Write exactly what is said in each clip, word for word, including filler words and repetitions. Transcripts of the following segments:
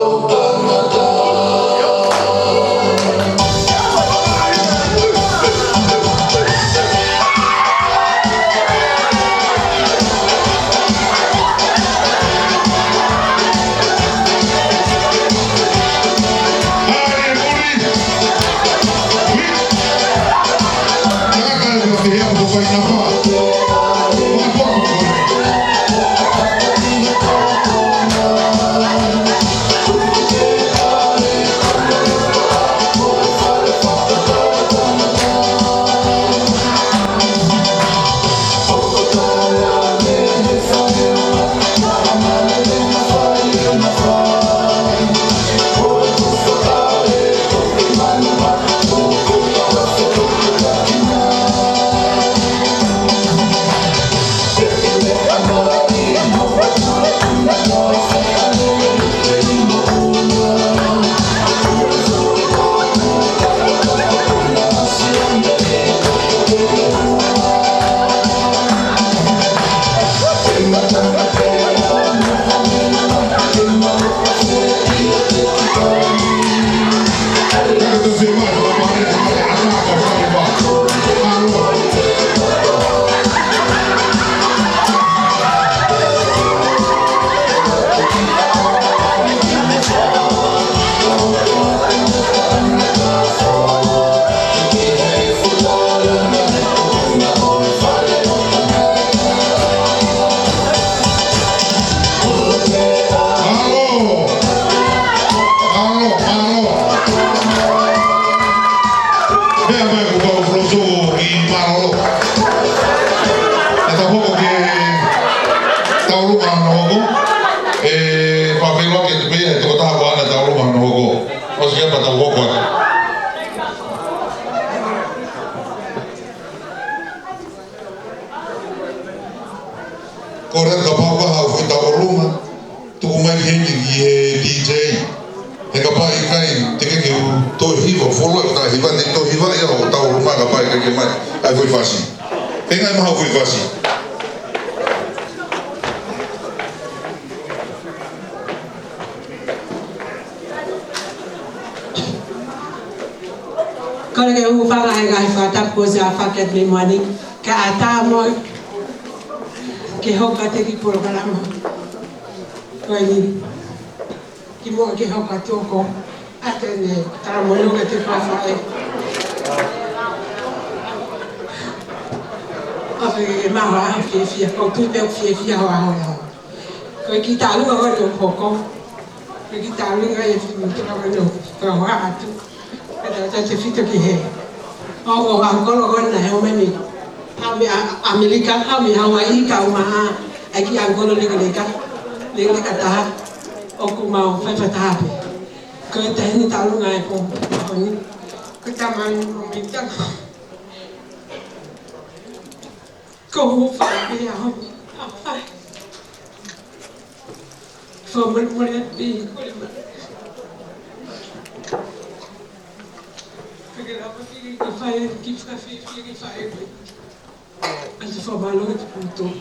Mālō. Mālō, mālō. Meʻa mai ko Pau Foloso ki mālō. ʻE tau hoko ki he taulunga hono hoko. ʻE, fakafeʻiloaki atu pē he tokotaha ko ena taulunga hono hoko. ʻOsi ia pea tau hoko atu. Ko e lea kapau ka haʻu foʻi taulunga, tuku mai ki heni ki he D J. He kapau ʻe ʻikai, teʻeki ke u toe hiva, fuoloa ʻeku hiva, te u toe hiva ia hoʻo taulunga kapau ʻe ʻikai ke mai ʻa e foʻi fasi. He ʻikai maʻu ha foʻi fasi. Kole ke u hūfanga he ngaahi fakatapu kuo ʻosi fakahoko atu mei muʻa ni, kae ʻatā mo ke hoko atu e kiʻi polokalama ko eni. Kimuʻa ke hoko atu, ʻoku ou ʻoatu ʻeni e talamonū kiate koe faʻē. ʻOku ke maʻu ha fiefia, ʻoku ou tui pē ʻoku fiefia hoʻo ʻaho. Ko e kiʻi taulunga ko eni ʻoku hoko. Ko e kiʻi taulunga e fitu ko eni ʻoku hoko atu. Ko e tautefito ki he ʻū ʻū ʻangikolo ko ena naʻe ō mai mei, haʻu mei ʻAmelika, haʻu mei Hauaiʻi, kae ʻumaʻā e kiʻi ʻangikolo lekeleka, lekeleka taha, ʻoku mau fai fakataha pē. Ko e taha eni e taulunga e pō, pō ni. Ko e tama ni mo Mita. Ko u fai pē ʻaho ni, ʻa fai. Fakamolemole atu pē, kole mai. Ke ke lava pē ke fai, ke fakafiefia, ke fai pē. ʻA e fakamālō atu ki he ʻOtua.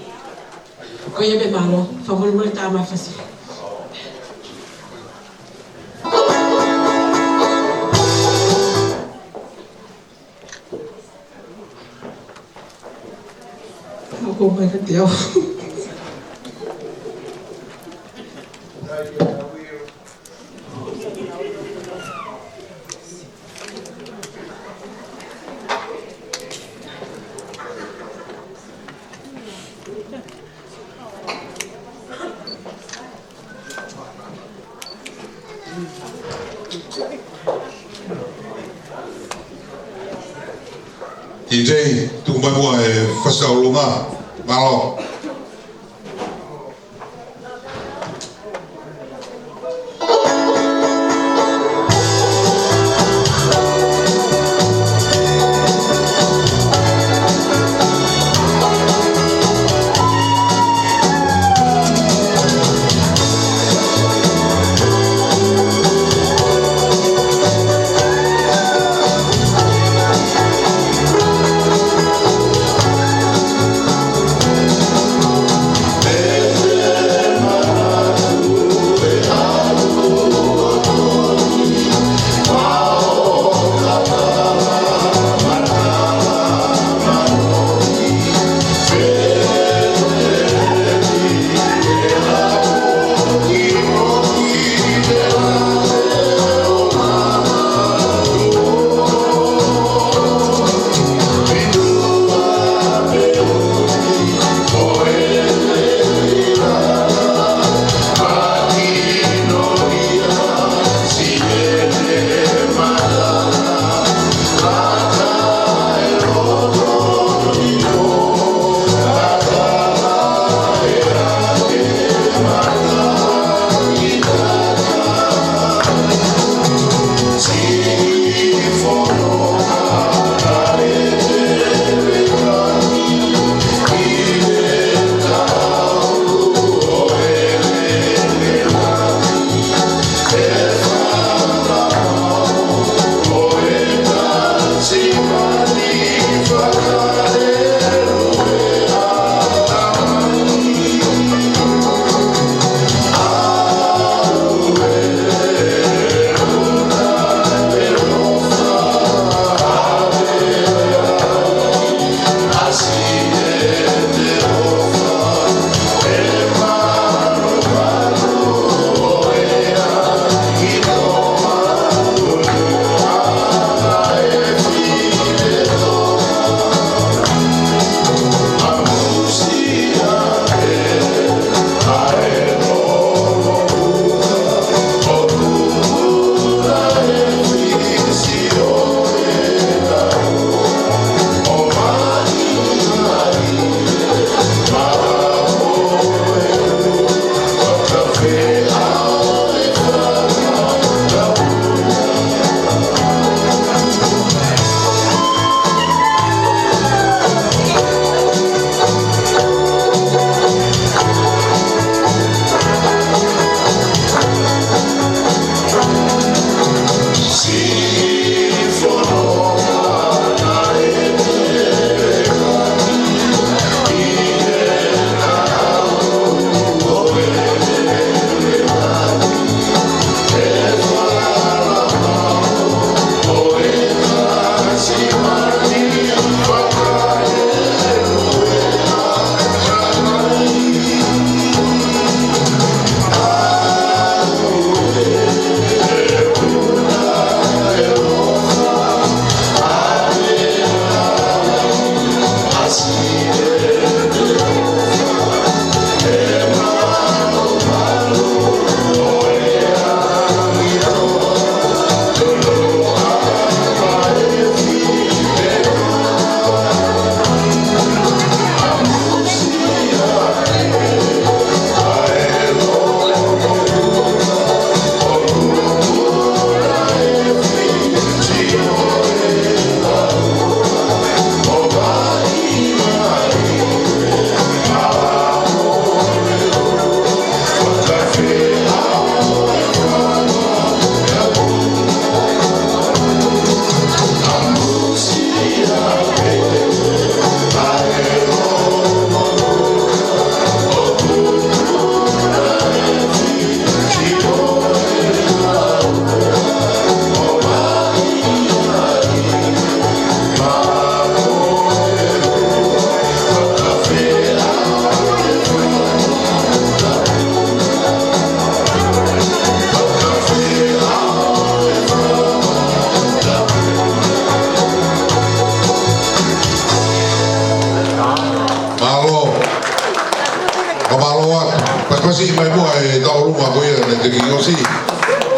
Ko ia pē, mālō, fakamolemole tā mai fasi. ʻOku ou mai ka te au. D J, tuku mai muʻa e fasi taulunga. Mālō.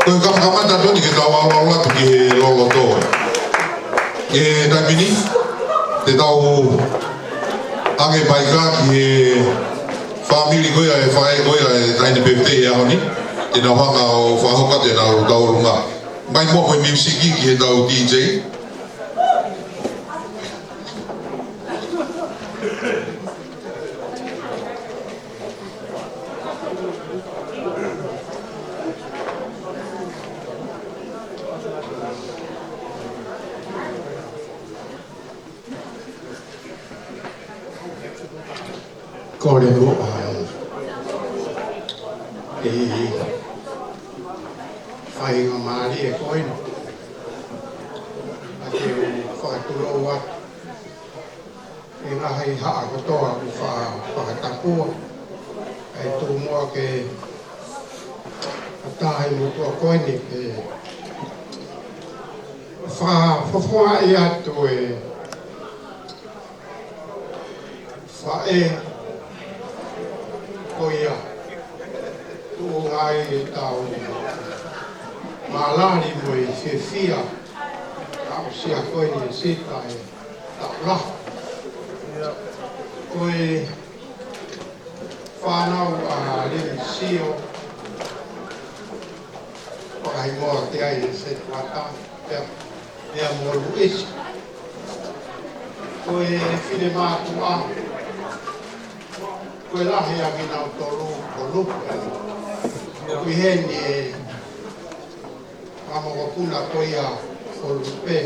Ko e kamata tonu ke tau ʻalu atu ki he loloto. ʻI he taimi ni, te tau ʻange mai ki he fāmili ko ia ʻo e faʻē ko ia ʻa e taʻahine pēpē he ʻaho ni, te nau hanga ʻo fakahoko atu ʻenau tauʻolunga. Mai muʻa ko e miusiki ki heʻetau D J. Kole muʻa ʻa e faingamālie ko eni, ʻa ke u fakatulou atu ʻi he ngaahi haʻa kotoa ʻoku fa-, fakatapua, ʻa e tuʻu muʻa ke ʻatā ʻa e motuʻa ko eni ke fa-, fofongaʻi atu e faʻē ko ia, tuʻunga ai ʻetau mālali mo e fiefia, aʻusia ko eni ʻe Sita e taʻu lahi. Ko e fānau ʻa Leni Sio, fakahingoa ki ai ʻe Setuata, pea, pea mo Luisa. Ko e finemātuʻa, ko e lahi ʻa kinautolu ko Lupe. Ko ʻi heni e fakamokopuna ko ia ʻo Lupe.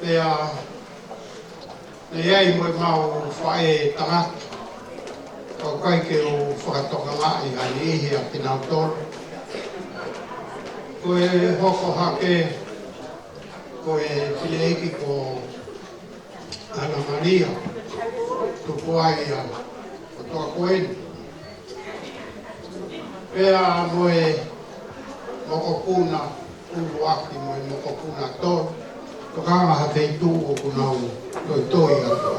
Pea naʻe ʻi ai mo ʻemau faʻē tangata, ka ʻoku ʻikai ke u fakatokangaʻi ha niʻihi ʻa kinautolu. Ko e hoko hake, ko e fineʻeiki ko ʻAna Malia, tupu ai ʻa e kotoa ko eni. Pea mo e mokopuna ʻuluaki mo e mokopuna tolu, tokanga ha feituʻu ʻoku nau toitoi atu.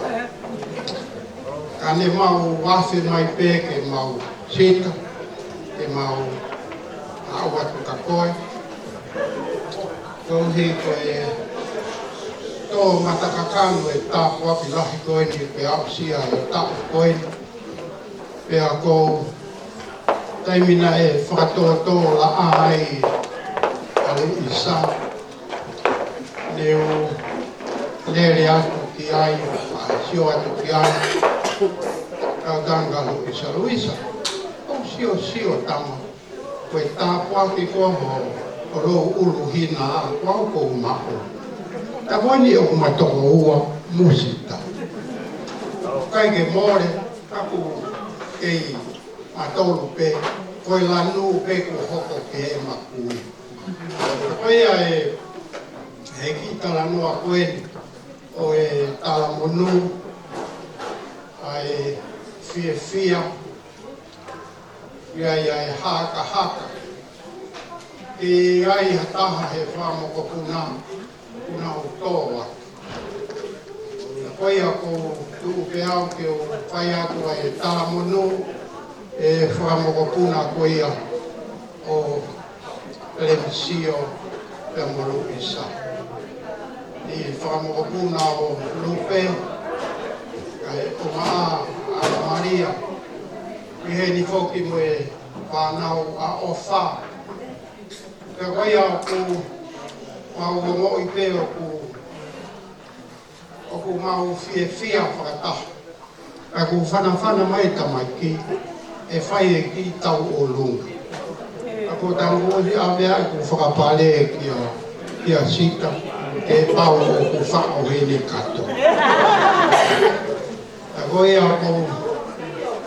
Ka ne mau afe mai pē ke mau Sita, ke mau aʻu atu kia koe. Koeʻuhi ko e tō matakakanu e tāpuaki lahi ko eni ke aʻusia e taʻu ko eni. Pea ko e taimi naʻe fakatōtōlaʻā ai ʻa Luisa, ne u lele atu ki ai, ʻa, sio atu ki ai, kau tanga Luisa, Luisa, ʻoku siosio tama, ko e tāpuaki ko ē ho, ho ʻulu hina ʻa ko au ʻoku ou maʻu. Ka ko eni ʻoku ma toko ua mo Sita. ʻIkai ke mole, ka ʻoku kei matolu pē, ko e lanu pē kuo hoko ki heʻema kui. Ko ia e, he kiʻi talanoa ko eni, ʻo e talamonū, ʻa e fiefia, ʻi ai ʻa e hakahaka. ʻI ai ha taha he fakamokopuna, ʻoku nau tō atu. Ko ia ʻoku ou tuʻu pē au ke u fai atu ʻa e talamonū, ʻe fakamokopuna ko ia ʻo Leni Sio pea mo Luisa. ʻI he fakamokopuna ʻo Lupe, kae ʻumaʻā ʻa ʻAna Malia. ʻI heni foki mo e fānau ʻa ʻOfa. Pea ko ia ʻoku mau ongoʻi pē ʻoku, ʻoku mau fiefia fakataha. Ka ʻoku fanafana mai tamaiki, ʻe fai e kiʻi tauʻolunga. Ka ko e tangutu ʻi ʻave ʻa e ʻoku fakapale kia, kia Sita, ke pau ʻoku faʻo heni kato. Ka ko ia ʻoku ou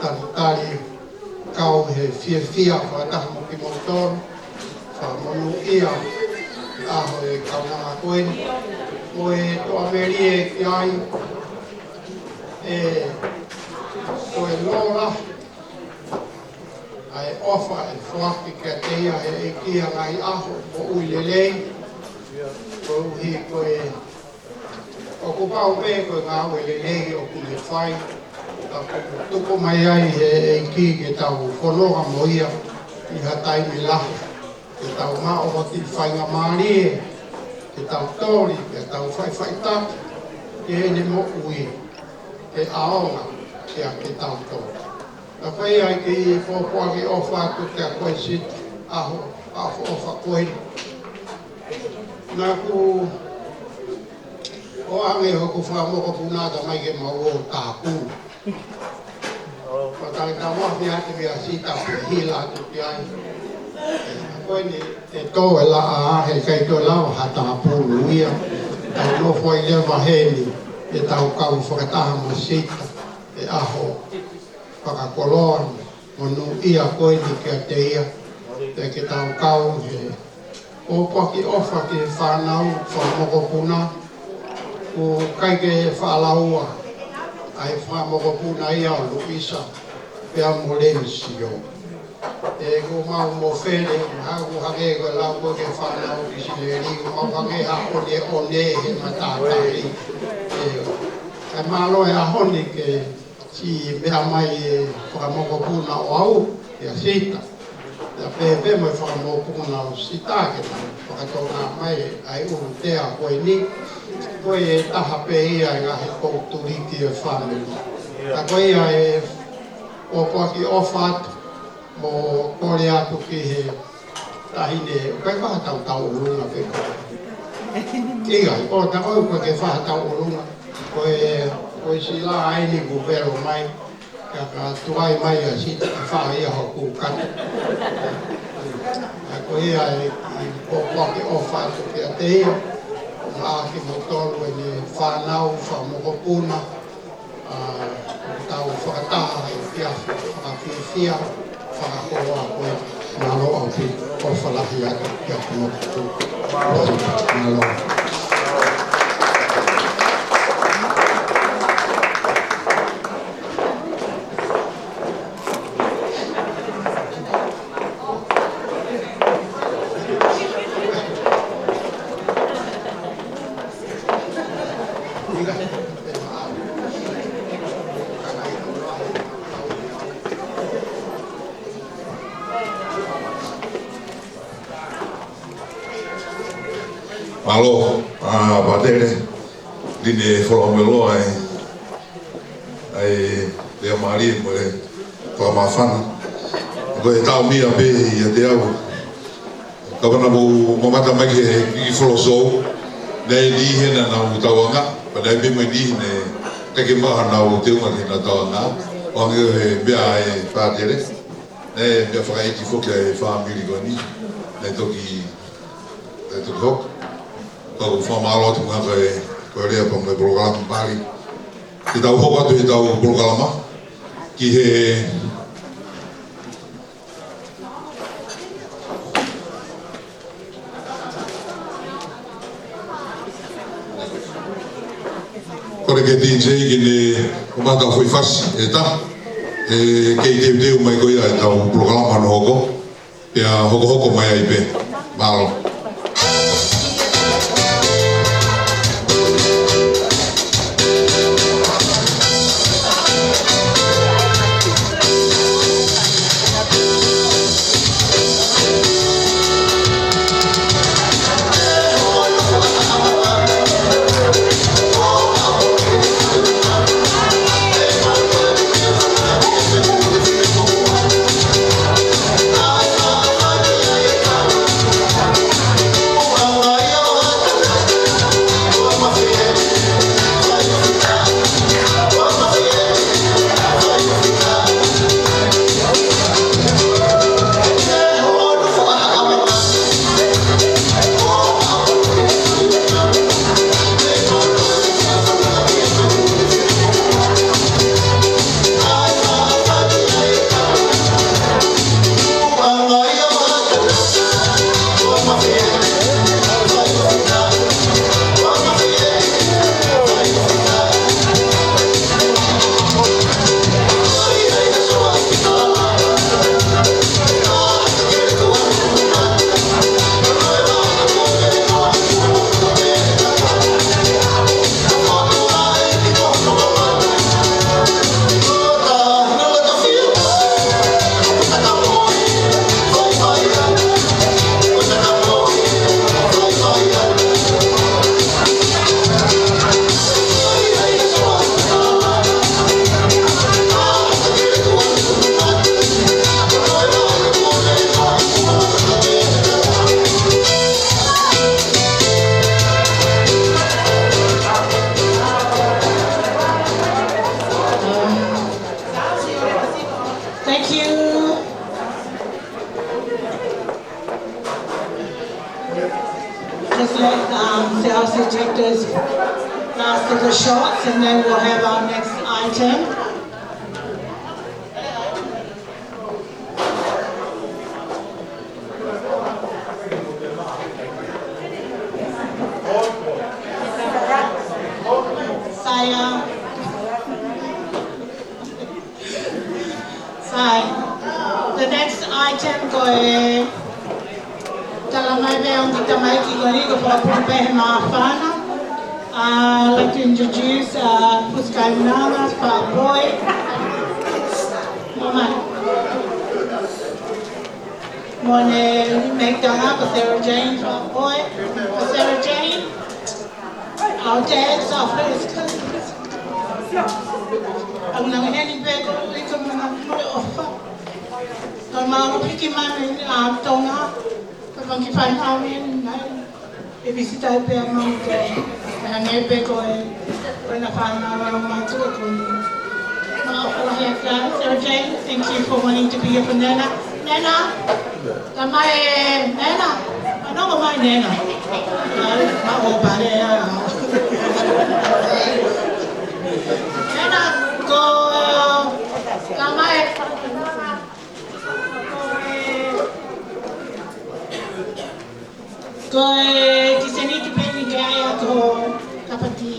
talitali kau he fiefia fakataha mo kimoutolu, fakamonūʻia ʻa e kaunanga ko eni, mo e toʻa melie ki ai, ʻe ko e lola, ʻa e ʻofa ʻe foaki kiate ia he ʻEiki ʻi he ngaahi ʻaho, moʻui lelei, koeʻuhi ko e ʻoku pau pē ko e ngāue lelei ʻoku ne fai, ka ʻoku tuku mai ai he ʻEiki ke tau fononga mo ia ʻi ha taimi lahi. ke tau maʻu ʻa e kiʻi faingamālie, ke tau toli, ke tau faʻifaʻitaki ki heʻene moʻui, ke ʻaonga kiate kitautolu. Ka ko ia ai ke pōpoaki ʻofa atu kiate koe Sita, ʻaho, ʻaho ʻofa ko eni. Naʻá ku ʻoange hoku fanga mokopuna ʻo ʻomai ke mau ō ʻo tāpulu. Ko e taimi ʻoku mau ō ai ʻo meʻa Sita pē hila atu ki ai. Ko eni ʻe tō e laʻā, heʻikai toe lava ha tāpulu ia. Tau nofo ai leva heni, ʻetau kau fakataha mo Sita, ʻi he ʻaho fakakoloa monūʻia ko eni kiate ia. Pea ke tau kau he pōpoaki ʻofa ki he fānau, fanga mokopuna, ʻoku ʻikai ke faʻa laua ʻa e fanga mokopuna ia ʻo Luisa pea mo Lenisio. ʻOku mau mofele, hangē ko e lau ko ē ki he fānau ʻIsileli, ʻoku mau hangē ha ʻoneʻone he matātahi. ʻE, ʻe mālō e ʻaho ni ke siʻi meʻa mai e fanga mokopuna ʻo au, ʻia Sita. Pea pehē pē mo e fanga mokopuna ʻo Sita ke nau fakatokangaʻi mai ʻa e ʻulutea ko eni. Ko e taha pē ia ʻi he ngaahi kōtuliki ʻo e fāmili. Ka ko ia e pōpoaki ʻofa atu mo kole atu ki he taʻahine, ʻoku ʻikai ke fai ha taʻu tauʻolunga pē ko ē. ʻIkai, ʻo, tā ko ē ʻoku ʻikai ke fai ha tauʻolunga. Ko e, ko e sila eni kuo velo mai, ka ka tuai mai ʻa Sita ke fai ia hoku kata. Ka ko ia e, e pōpoaki ʻofa atu kiate ia, mo kimoutolu ʻene fānau, fanga mokopuna, ʻa, tau fakataha he efiafi fakafiefia, fakakoloa ko ē. Mālō ʻaupito, ʻofa lahi atu kiate kimoutolu. Mālō. Mālō, ʻa, Pātele, ʻi heʻene folofola ʻa e, ʻa e lea mālie mo e fakamāfana. Ko e taʻu meʻa pē ʻiate au. Ka ʻoua naʻa mou mamata mai ki he kiʻi folosou. Naʻe ʻi heni ʻenau tauʻanga, pea naʻe pehē mo e ʻi heni, ʻikai ke maʻu haʻanau teunga ki heʻenau tauʻanga. ʻO hangē ko e meʻa ʻa e Pātele. Naʻe meʻa fakaʻeiki foki ʻa e fāmili ko eni. Naʻe toki, naʻe toki hoko. Ka ʻoku ou fakamālō atu mo e, ko e lea pea mo e polokalama pali. Te tau hoko atu ʻetau polokalama ki he Kole ki he D J ke ne ʻomai ha foʻi fasi ʻe taha, ʻe kei teuteu mai ko ia ʻetau polokalama hono hoko, pea hokohoko mai ai pē. Mālō. Just let, um, the house detectives last of the shots, and then we'll have our next item. Saya. Sai. The next item ko e tala mai pē ʻa e ongo tamaiki ko eni ko e fakapuna pē he māfana. Uh, I'd like to introduce, uh, Pusi Kaimana, Fat Boy. Mo mai. Mo ne make down up, Sarah Jane, Fat Boy. Sarah Jane. Our dance off first. Au nang heni pē ko e ka mana mo e ʻofa. Ka mau piki mai mei, a, Tonga. Ka pangi fai hau mei nai. E visita pē ʻa mau ko. Ka hangē pē ko e, ko e na fana wa ma tu ko ni. Mau ʻofa lahi atu. Sarah Jane, thank you for wanting to be here for Nena. Nena. Tala mai Nena. Ano ko mai Nena. Ai, ma o pare a. Nena, ko, tala mai. Ko e kiʻi seniti pē eni ke ʻai atu ho kapati.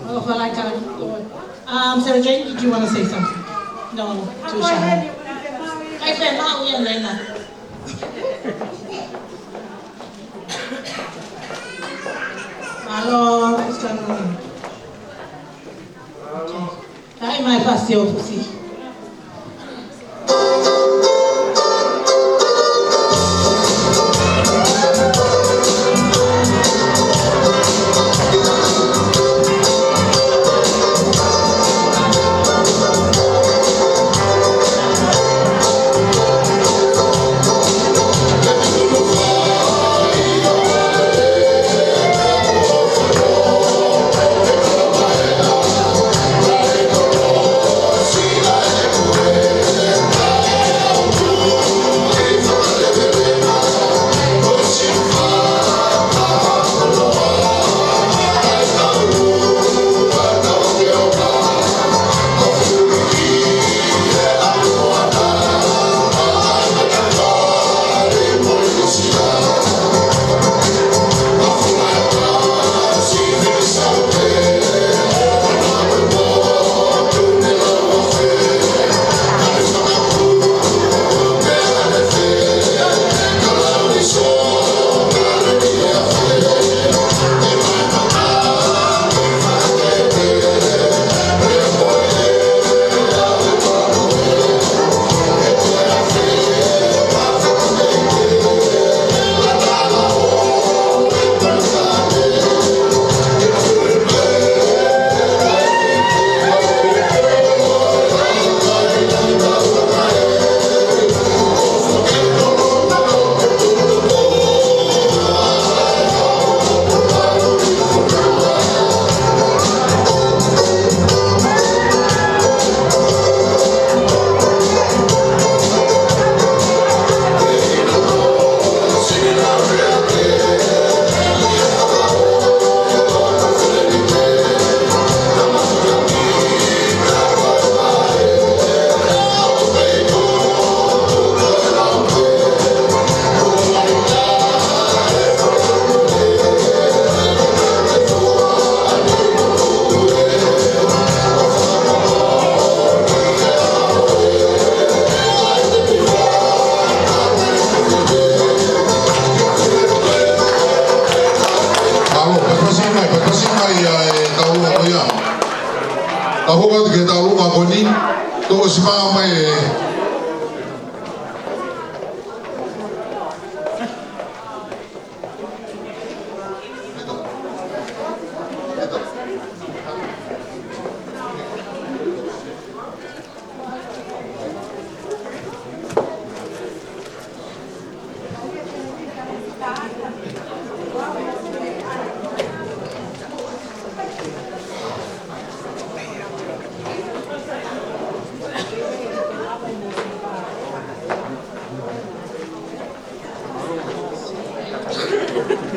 Oh, well, I can't. Um, Sarah Jane, did you want to say something? No, too shy. Ai, fē, mau ia Nena. Mālō, what's going on? Okay. Ai, mai fasi ʻo Pusi.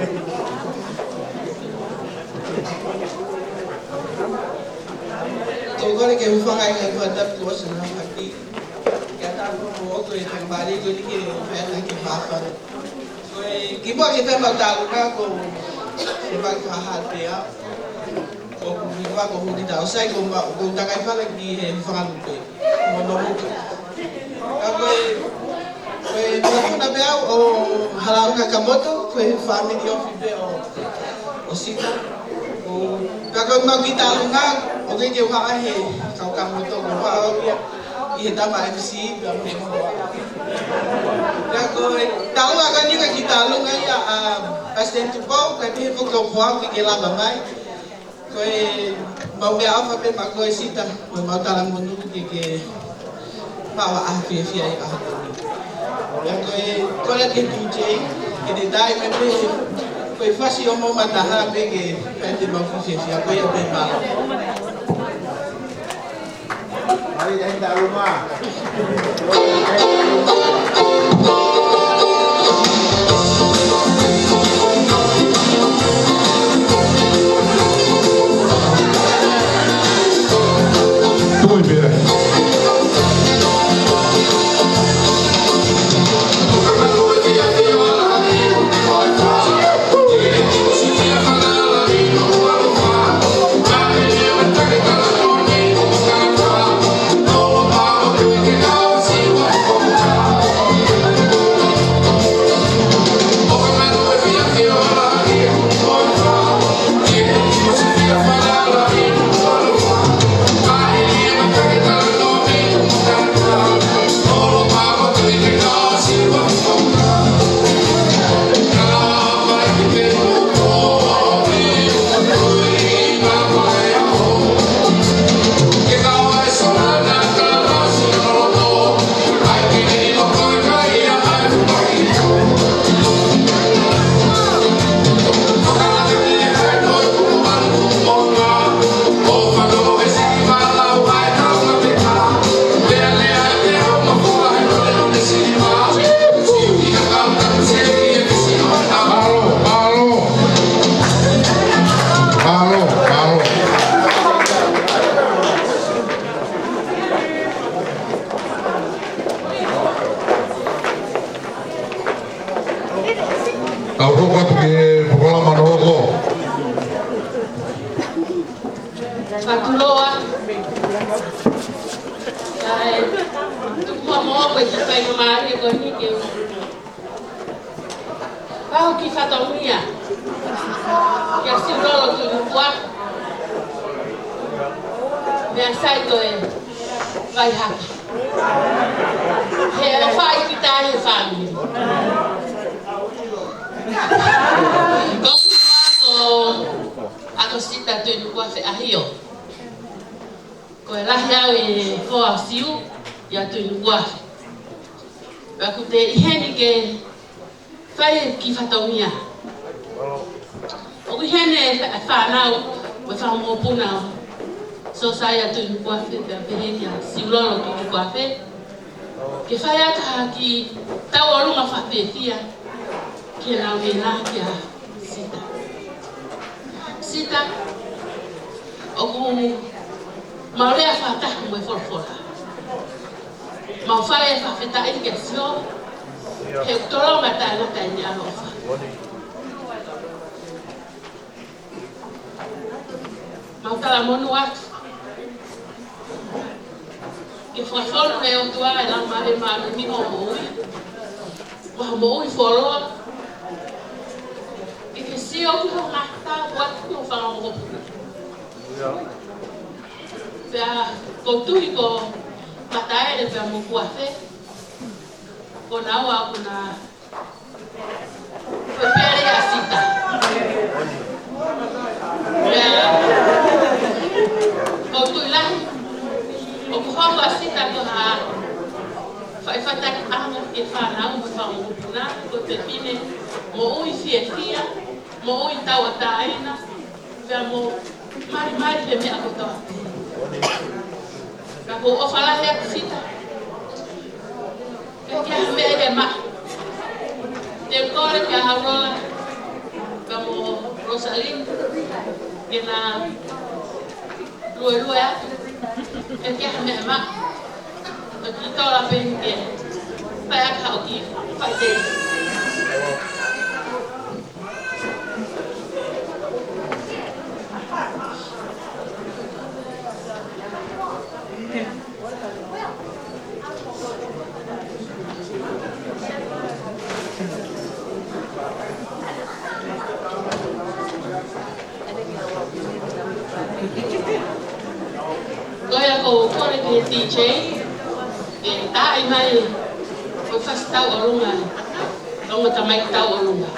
Ko e kole ke u hūfanga he ngaahi fakatātā kuo ʻosi naʻa haki. Ke ʻatā mo ʻoku ʻi he taimi ko eni ke fai ʻaki e māfana. Ko e kimuʻa ke fai ʻemau tālunga ko e fai fakahā pē ʻa. Ko e kimuʻa ko Huni Tau sai ko ma, ko Takai Fala ki he fanga lupe. Mo no mutu. Ka ko e, ko e mokopuna pē au ʻo Halaunga Kamoto, ko e fāmili ofi pē ʻo, ʻo Sita. Ko, ka ko ʻemau kiʻi tālunga, ʻoku ʻikai ke u haʻa he kau Kamoto, ko e haʻa au ia ʻi he tama M C, pea mo e moa. Ka ko e tālunga ko eni ko e kiʻi tālunga ia ʻa Palesiteni Tupou, ka pehē foki ʻoku ou haʻu ke ke lava mai. Ko ʻemau meʻaʻofa pē maʻa koe Sita, ko ʻemau talamonū ke ke maʻu ha fiefia ʻi he ʻaho ko eni. Pea ko e kole ki he D J, ke ne tā mai pē, ko e fasi ʻo Moʻomataha pē ke fai ʻemau fiefia, ko ia pē mālō. Tau hoko atu ki he polokalama hono hoko. Fakatuloa. Kae tuku muʻa moʻoku e kiʻi faingamālie ko eni ke u pau ki fatongia. Kia Siulolo Tuʻinukuafe. Meʻa sai ko e vai hake. He ʻofa ʻi kita he fāmili. Ko Sita Tuʻinukuafe ʻAhio. Ko e lahi au ʻi he hoa Siu ʻia Tuʻinukuafe. Pea ʻoku te ʻi heni ke fai e kiʻi fatongia. ʻOku ʻi heni e fānau mo e fanga mokopuna ʻo Siosaia Tuʻinukuafe, pea pehē kia Siulolo Tuʻinukuafe. Ke fai atu ha kiʻi tauʻolunga fakafiefia ki heʻenau mena kia Sita. Sita, ʻoku mau lea fakataha mo e folofola. Mau fai e fakafetaʻi kia Sihova, he ʻoku tolonga taʻengata ʻene ʻaloʻofa. Mau talamonū atu. Ke fakafonu ʻe he ʻOtua e laumālie māʻoniʻoni ʻo e moʻui. Mo e moʻui fuoloa. Ke ke sio ki hoʻo ngaahi tāpuaki mo e fanga mokopuna. Pea ʻoku ou tui ko Mataele pea mo Kuafe. Ko naua ʻoku na Ko e pele ʻa Sita. Pea, ʻoku ou tui lahi, ʻoku hoko ʻa Sita ko ha faʻifaʻitakiʻanga ki he fānau mo e fanga mokopuna, ko e fefine moʻui fiefia, moʻui tauʻatāina, pea mo malimali he meʻa kotoa. Ka ʻoku ou ʻofa lahi atu Sita. Ke ke ha meʻa ʻe maʻu. Te u kole kia Aulola. Ko Salini, ke na luelue atu, ke ke ha meʻa maʻu, ʻo ki tola pē ke, pae aka ʻo ki, pae te. Ko ia ʻoku ou kole ki he D J, ke taaʻi mai, ko e fasi tauʻolunga, longo tamai tauʻolunga.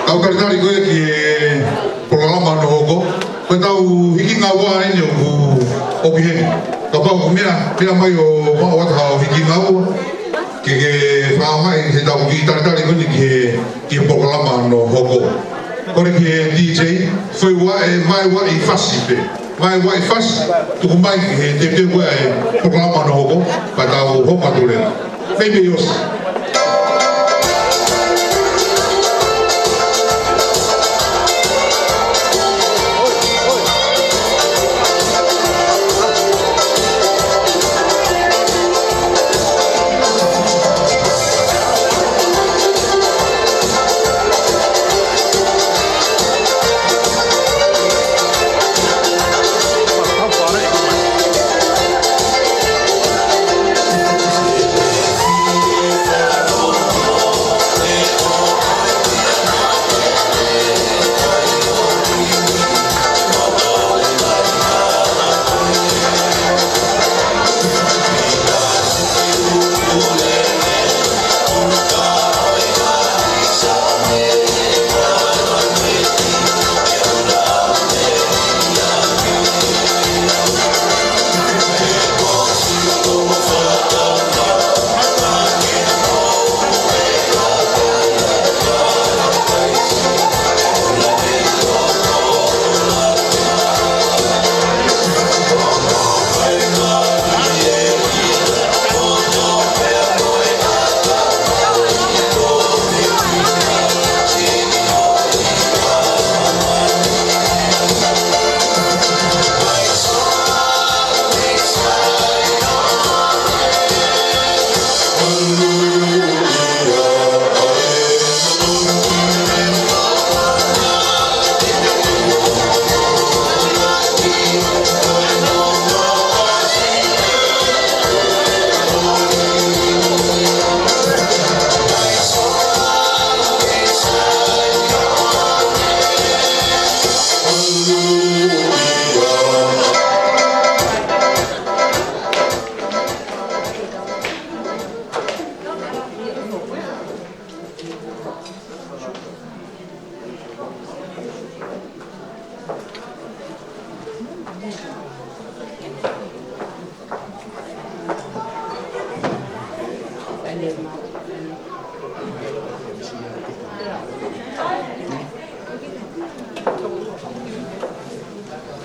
Tau talitali ko ē ki he polokalama hono hoko. Ko ʻetau hiki ngaua eni ʻoku, ʻoku ʻi heni. Kapau ko e meʻa, meʻa mai ʻo maʻu atu haʻo hiki ngaua, ke ke fakaʻaongaʻi heʻetau kiʻi talitali ko eni ki he, ki he polokalama hono hoko. Kole ki he D J, fai ua e mai ua i fasi pē. Mai ua i fasi, tuku mai ki he teuteu ko ē polokalama hono hoko, pea tau hoko atu leva. Baby Yosi.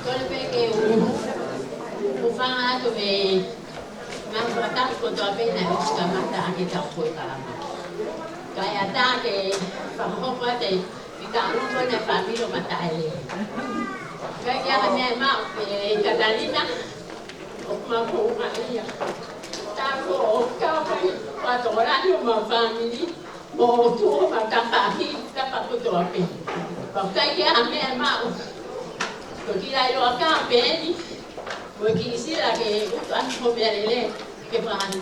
Kole pē ke u, u hūfanga atu he ngaahi fakatapu kotoa pē naʻe ʻosi kamata ʻaki ʻetau polokalama. Kae ʻatā ke fakahoko atu e talanoa ko eni ʻa e fāmili ʻo Mataele. Kae ʻikai ke ʻi ai ha meʻa ʻe maʻu, ʻe Katalina, ʻoku mau houngaʻia. Tā ko ʻo kau mai, ʻo tokolahi homau fāmili, mo tuʻu homau tafaʻaki, tapa kotoa pē. Pea ʻikai ke ʻi ai ha meʻa ʻe maʻu. Ko e kiʻi ʻilo ʻa e kau pē eni, mo e kiʻi sila ke utu ʻaki ho meʻalele, ke fai.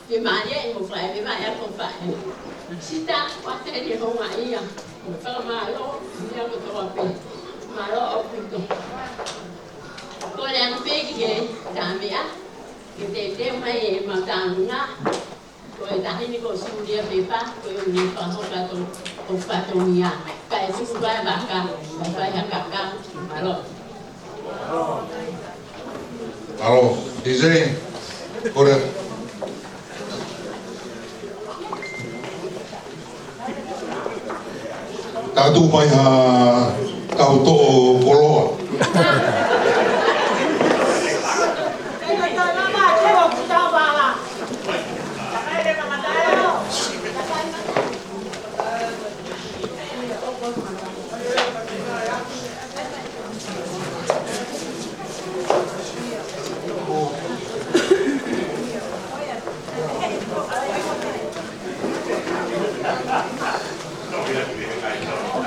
Ke mālie mo fai, ke fai ʻa e ko fai. Sita, ʻoku ou talitali houngaʻia. Mo fakamālō, ia kotoa pē. Mālō ʻaupito. Kole ange pē ki he Tāmeʻa, ke teuteu mai ʻemau talanoa. Ko e taʻahine ko Sulia Pepa, ko e ʻuhinga fakahoko atu ʻo fatongia. Kae tuku ʻa e vaka, kae fai ha kakau, mālō. Mālō, D J, kole. Tau tuku mai ha kau toʻo koloa.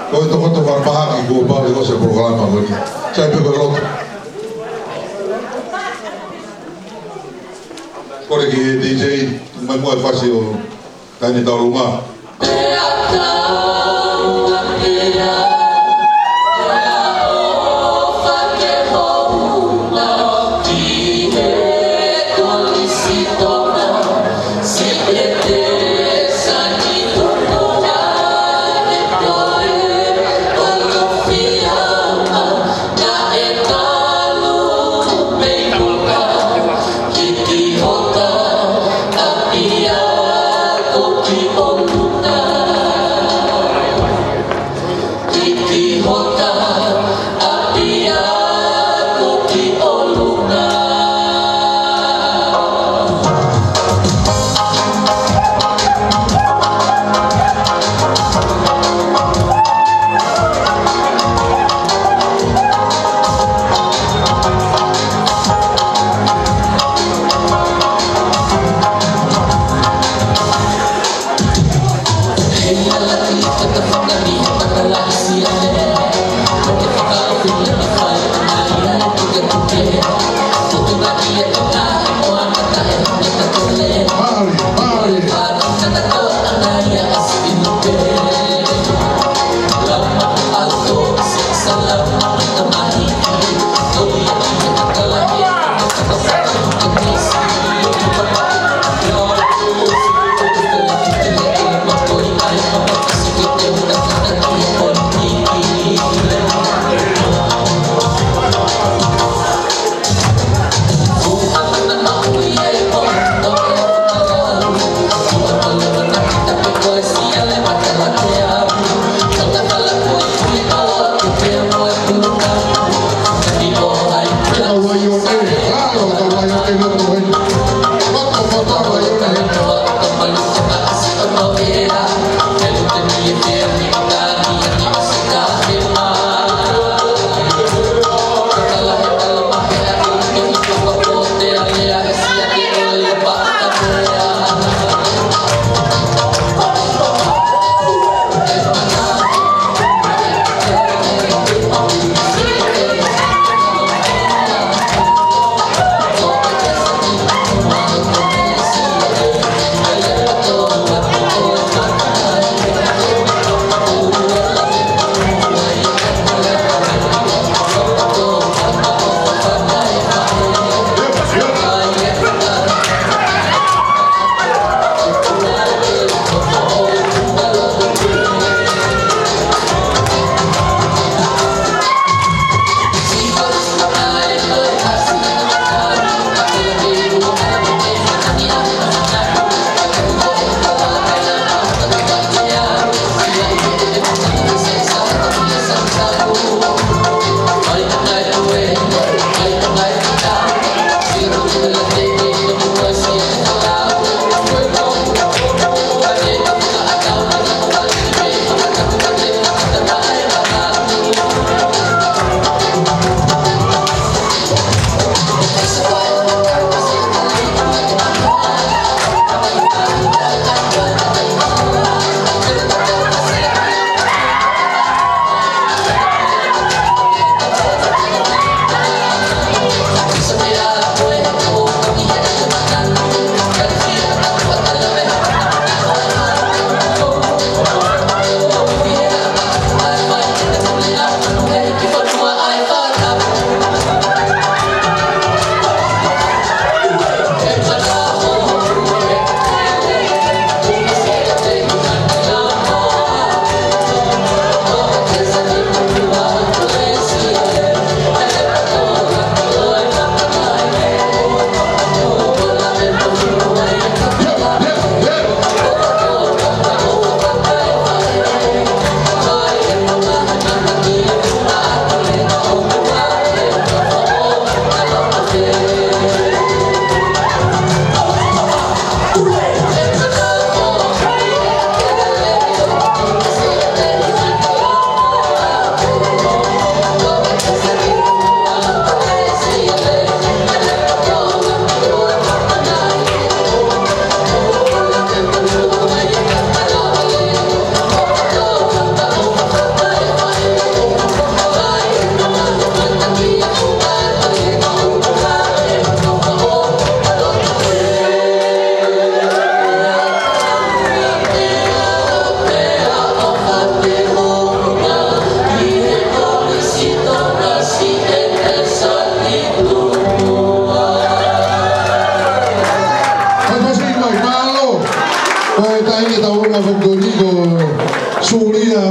Ko e tokoto fakamahaki kuo pau ke ʻosi e polokalama ko eni. Sai pē ko e lotu. Kole ki he D J, mai muʻa e fasi ʻo Taʻahine Taulunga.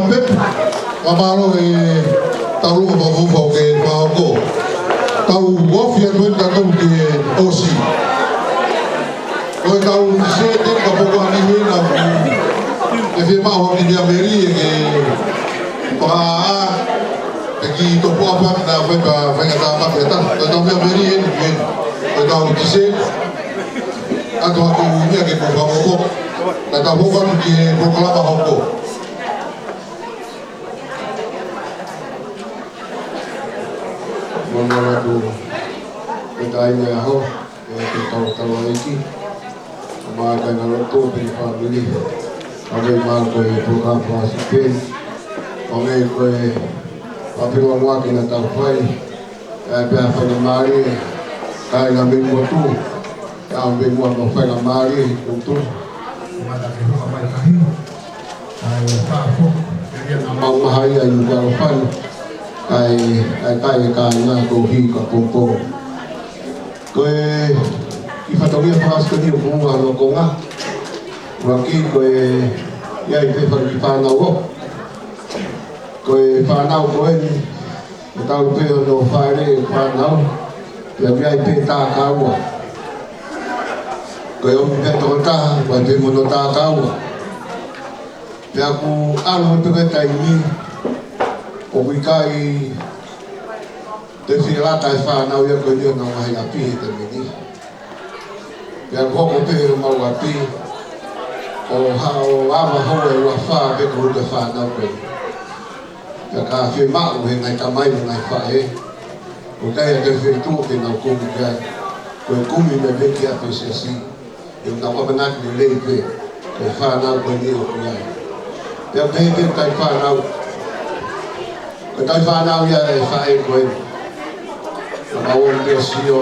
Pep, fakamālō e tau loa fakafoʻou ke fakahoko. Tau ofi atu eni tautolu ki he ʻosi. Ko e tau ti se te ka poko ani he na. Ke fiemaʻu ha kiʻi meʻa meli ʻe ke pā. Ke ki topo apa na fai pa fai ka ta pa ke ta. Ko e tau meʻa meli eni ke. Ko e tau ti se. Atu atu ia ke ko fakahoko. Ka tau hoko atu ki he polokalama hoko. Manatua atu e taimi ʻaho, e te tau tau aiki. Mo e kāinga lotu pea mo e fāmili. ʻA e mā ko e polokalama fasi pē. ʻA e ko e papilonga ke na tau fai. ʻE pea fai na mali, kāinga mei motu. ʻE au mei mua mo fai na mali, motu. Mata ke hua mai kahi. ʻAi, fafo, ke ria na mau maha ia i Kalofani. ʻAi, ʻai, kai e kāinga ko hi ka popo. Ko e, ʻi fatongia fakasikoni ʻo kumua no konga. Waki ko e, ia i te fai ki fānau o. Ko e fānau ko eni, ʻe tau pē hono fale e fānau, pea mea i pē tākaua. Ko e ʻomi pē tokotaha, ko e pē mono tākaua. Pea ku ʻalu atu pē taimi, ʻoku ʻikai te fie lata e fānau ia ko e nio na ngahi ʻapi he taimi ni. Pea ku hoko pē he mau ʻapi, ʻo ha ʻo ava hou e ua fā pē ko e fānau ko e. Pea ka fiemaʻu he ngaahi tamai mo e ngaahi faʻē. ʻOku ʻikai ha feituʻu ke nau kumi ki ai. Ko e kumi mei he meʻa ki ʻapi siasi. ʻE nau ʻamanaki lelei pē. Ko e fānau ko eni ʻoku ʻi ai. Pea pehē pē kai fānau. Ko e kai fānau ia e faʻē ko eni. Ka mau ʻo pē sio.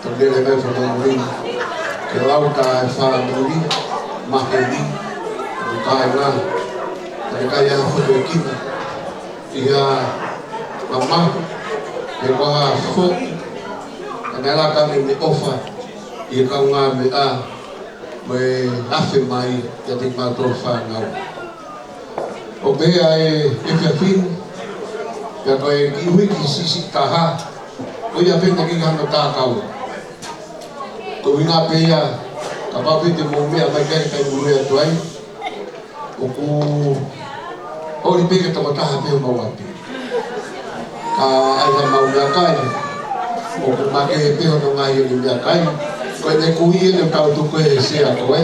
Tau lele mai fakamoʻoni ke lau ta e fāmili, maheni, ʻo kāinga, ʻa e kai a foto e kina, ʻi ha mamahi, he ko ha foʻi, ʻa e laka me me ʻofa, ʻi he kaungāmeʻa, mo e afe mai, ʻiate kimautolu fānau. ʻO pehē ʻa e efiafi ni, pea ko e kiʻi uike siʻisiʻi taha, ko ia pē naʻe ʻikai hano tākau. Ko e ʻuhinga pē ia, kapau pē te mou meʻa mai ki ai kae mou lea atu ai, ʻoku ʻoli pē ke tokotaha pē homau ʻapi. Ka ʻai ha mau meʻakai, ʻoku makehe pē hono ngaahi ʻoli meʻakai, ko ʻene kui ʻene tau tuku e sea ko ē.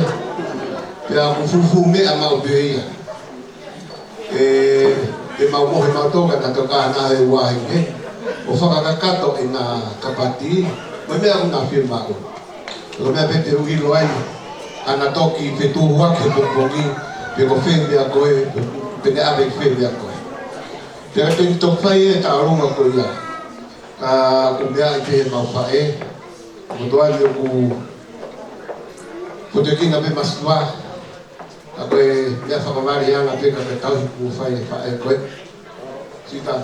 Pea ʻoku fufumeʻa maʻu pē ia. ʻE, ʻe mau mohe mau toka na toka na he ua he he. ʻO fakakakato ʻena kapati, mo e meʻa ʻoku na fiemaʻu. Ko e meʻa pē te u ʻilo ai, ʻa na toki fetuʻu hake he pongipongi, pe ko fē meʻa ko ē, pe ne ʻave fē meʻa ko ē. Pea te u toki fai e taulunga ko ia. Ka ko e meʻa ʻi he mau faʻē, ko e toa ni ʻoku, ko e te kina pē masiva, ka ko e meʻa fakamālie ʻana pē ka ke tauhi kuo fai e faʻē ko ē. Sita.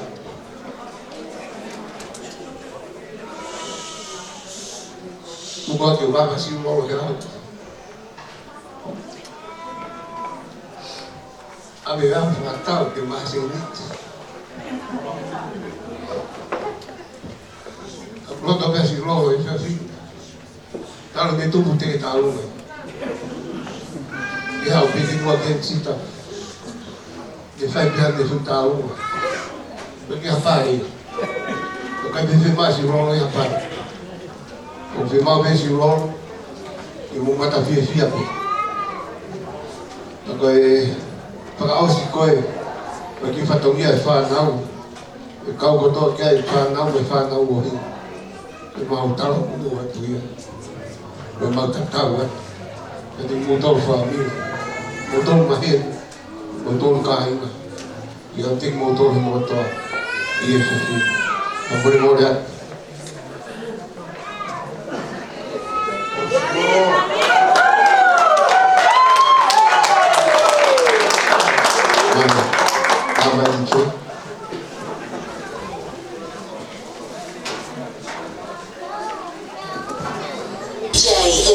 Kuo ke ua masiva ʻo ke lau. ʻA me ʻa fakatau ke maha se uniti. Ka puloto pē si lolo i fia fi. Talo me tupu te ke talo me. Ia o piki mua ke sita. Ke fai pē ʻa e futa ua. Pea ke hapa ē. ʻOku ʻikai pē fiemaʻu si lolo ia pa. ʻOku fiemaʻu pē si lolo. ʻI mo mata fiefia pē. Ka ko e fakaʻosi ko ē. Ko e kiʻi fatongia e fānau. ʻE kau kotoa ki ai e fānau, e fānau ʻo hē. ʻE mau talo kumu atu ia. ʻE mau tatau atu. ʻE te mou tau fāmili. Mou tau maheni. Mou tau kāinga. ʻIa te mou tau he motoa. ʻIa Sīsū. Ka mole mole atu. Amen. Amen. J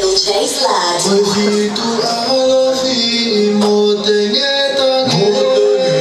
L J's Lad. Ko e fitu ʻalofi mo te ngeta ngeta.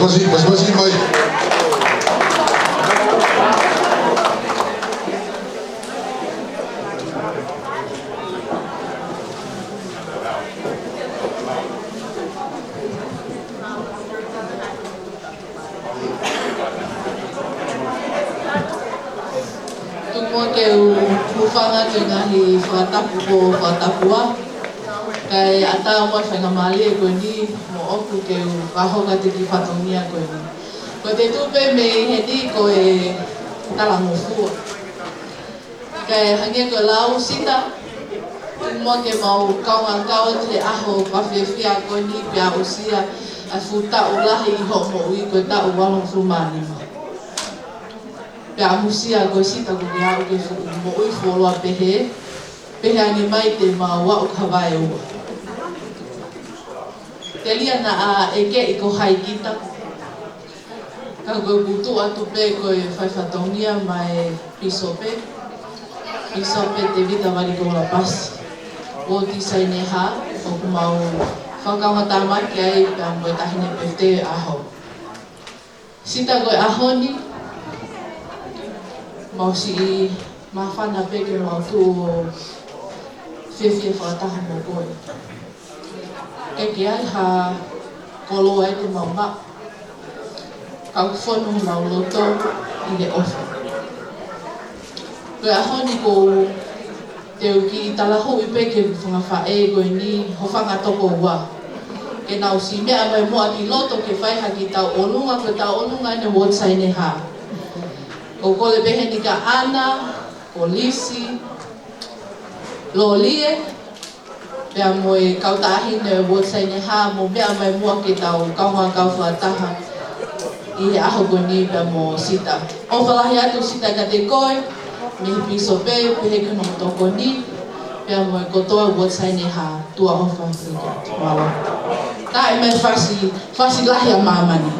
Masi, masi, masi mai. Tuku muʻa ke u hūfanga ki he ngaahi fakatapu kuo fakatapu ā. Kae ʻatā muʻa e faingamālie ko eni moʻoku ke u fakahoko atu e kiʻi fatongia ko eni. Ko e tuʻu pē mei heni ko e talangofua. Kae hangē ko e lau Sita, tuku muʻa ke mau kaungā kau atu he ʻaho fakafiefia ko eni pea aʻusia ʻa e fuʻu taʻu lahi ʻi hoʻo moʻui, ko e taʻu valungofulu mā nima. Pea amusia koe Sita, ko e aʻu ki he fuʻu moʻui fuoloa pehē, pehē ange mai te mau aʻu ki ha vaeua. Telia naʻa ʻeke ʻe koe hai kita, ka ko ʻeku tuʻu atu pē ko e fai fatongia maʻa e Pīsope, Pīsope Tēvita Valikoula Pasi, Uooti Saineha, ʻoku mau fakakaungātāmaki ai pea mo e taʻahine Pefute he ʻaho. Sita, ko e ʻaho ni, mau siʻi māfana pē ke mau tuʻu ʻo fiefia fakataha mo koe. ʻIkai ke ʻi ai ha koloa ia te mau maʻu, ka ʻoku fonu homau loto ʻi he ʻofa. Ko e ʻaho ni ʻoku ou te u kiʻi talahuʻi pē ki he fanga faʻē ko eni, ho fanga tokoua, ke nau siʻi meʻa mai muʻa ki loto ke fai ha kiʻi tauʻolunga, ko e tauʻolunga eni Uooti Saineha. ʻOku ou kole pē heni kia ʻAna, ko Lisi, Lolie, pea mo e kau taʻahine Uooti Saineha, mou meʻa mai muʻa ke tau kaungā kau fakataha ʻi he ʻaho ko eni pea mo Sita. ʻOfa lahi atu Sita kiate koe mei he Pīsope, pehē ki hono tokoni, pea mo e kotoa Uooti Saineha, tuʻa ʻofa Sita. Mālō. Taʻe mai fasi, fasi lahi ʻa māmani.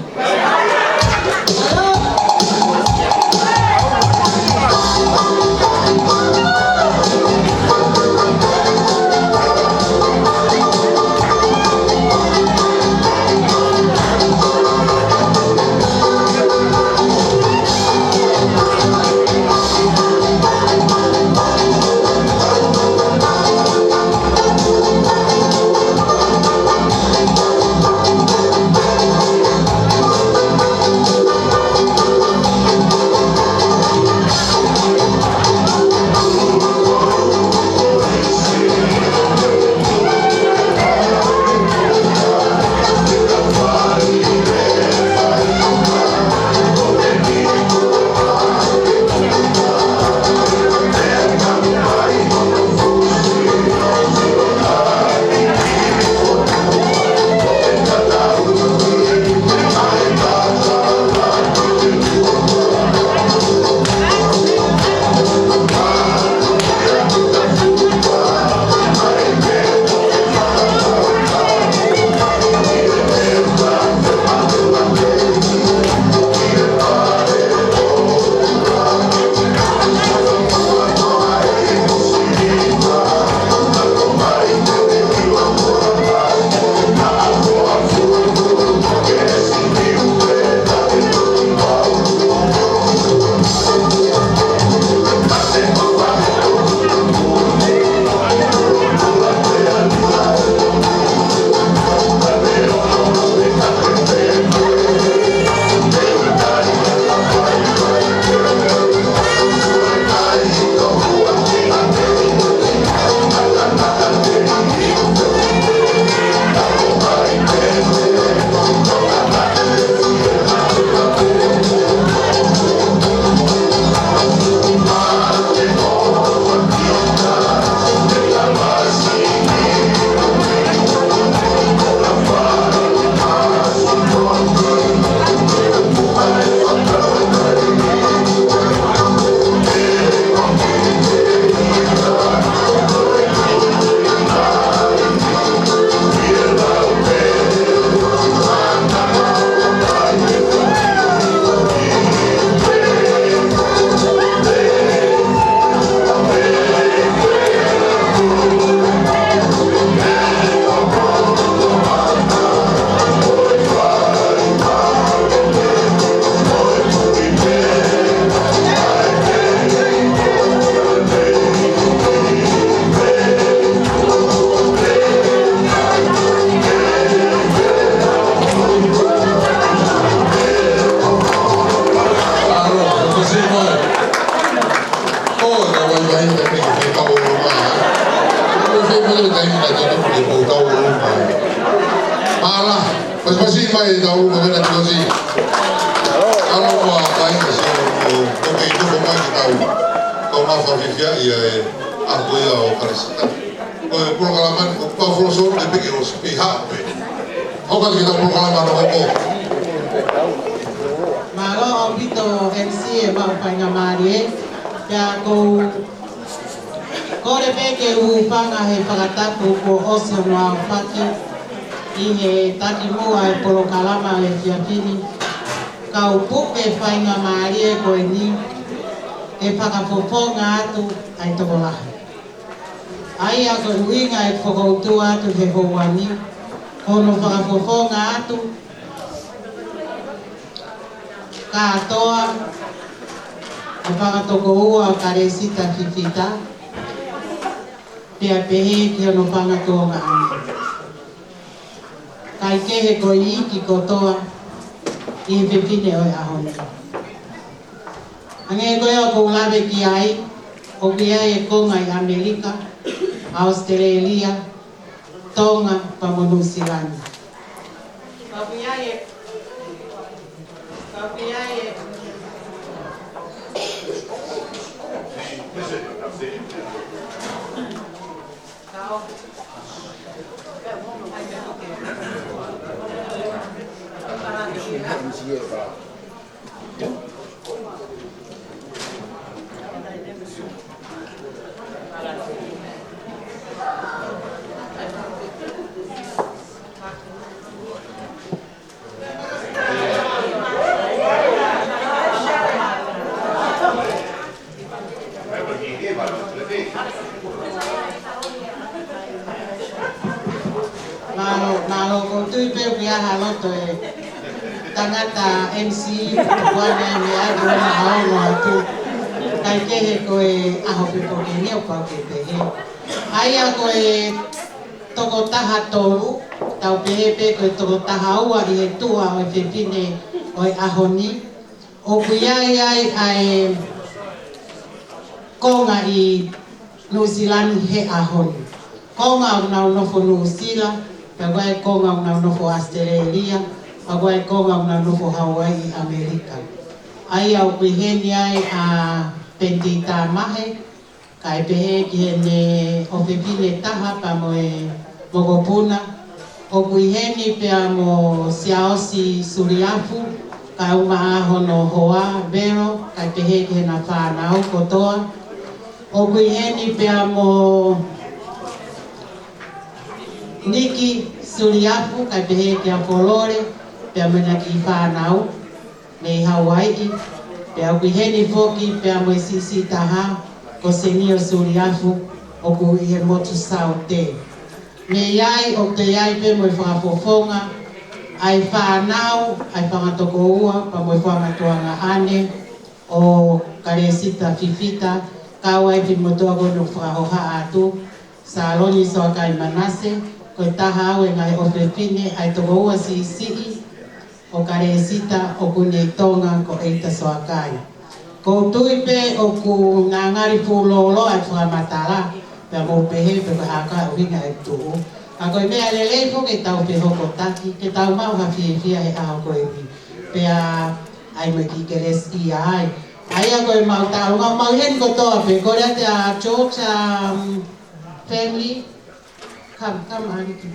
Ko e taimi naʻe tutuku ke mou tau ʻolunga. Mālō, pasipasi mai e tau ʻolunga mena tuasi. Alo, ʻoku ʻikai ke sio, ʻo, ʻo kei tuku mai ke tau. Kau na fafifia ia e, ʻa ko ia ʻo Karisita. Ko e polokalama ni ko Buffalo Soul, ʻe peke ʻo sipi hape. ʻOku ʻikai ke tau polokalama no ko. Mālō ʻaupito M C e maʻu faingamālie. Pea ʻoku ou kole pē ke u hūfanga he fakatapu kuo ʻosi hono aofaki ʻi he takimuʻa e polokalama ʻo e efiafi ni. Kau puke faingamālie ko eni ke fakafofonga atu ʻa e tokolahi. ʻA ia ko e ʻuhinga e fokoutua atu he houa ni, ko hono fakafofonga atu kātoa ʻa e fanga tokoua ʻo Kalesita Fifita, pea pehē ki hono fanga tuongaʻane. Kae kehe ko e iiki kotoa ʻi he fefine ʻo e ʻaho ni. Hangē ko ia ʻoku ou lave ki ai, ʻoku ʻi ai e konga ʻi ʻAmelika, ʻAositelēlia, Tonga, pea mo Nuʻusila ni. Ka ʻoku ʻi ai e, ka ʻoku ʻi ai e, ka ʻo, Mālō, mālō, ʻoku ou tui pē ʻoku ʻi ai ha loto e tangata M C, ʻoku ʻi ai e meʻa ʻoku na ʻaonga atu. Kae kehe ko e ʻaho pē ko eni ʻoku pau ke pehē. ʻA ia ko e tokotaha tolu, tau pehē pē ko e tokotaha ua ʻi he tuʻa ʻo e fefine ʻo e ʻaho ni. ʻOku ʻi ai ai ʻa e konga ʻi Nuʻusila ni he ʻaho ni. Konga ʻoku nau nofo Nuʻusila, pea ko e konga ʻoku nau nofo ʻAositelēlia, pea ko e konga ʻoku nau nofo Hauaiʻi ʻi ʻAmelika. ʻA ia ʻoku ʻi heni ai ʻa Penitā Mahe, kae pehē ki heʻene ʻofefine taha pea mo e mokopuna. ʻOku ʻi heni pea mo Siaosi Suliafu, kae ʻumaʻā hono hoa Vero, kae pehē ki heʻena fānau kotoa. ʻOku ʻi heni pea mo Niki Suliafu, kae pehē kia Folole, pea mo ʻena kiʻi fānau mei Hauaiʻi, pea ʻoku ʻi heni foki pea mo e siʻisiʻi taha ko Senio Suliafu ʻoku ʻi he motu Saute. Mei ai ʻoku toe ʻi ai pē mo e fakafofonga ʻa e fānau, ʻa e fanga tokoua, pea mo e fanga tuongaʻane ʻo Kalesita Fifita, kau ai pē mo e tokoua ʻoku fakahohaʻa atu, Saloni Soakai Manase, ko e taha au e ngaahi ʻofefine ʻa e tokoua siʻisiʻi ʻo Kalesita ʻoku ne ʻi Tonga ko ʻEita Soakai. ʻOku ou tui pē ʻoku na ngali fuʻu lōloa e fakamatala, pea mou pehē pe ko e hā ka ʻuhinga e tuʻu. Ka ko e meʻa lelei foki ke tau fehokotaki, ke tau maʻu ha fiefia he ʻaho ko eni. Pea ʻai mai ki Kelesia ai. ʻA ia ko e maʻu taʻalunga, maʻu heni kotoa pē, ko e lea te a George, um, family. Come, come, ʻAliki.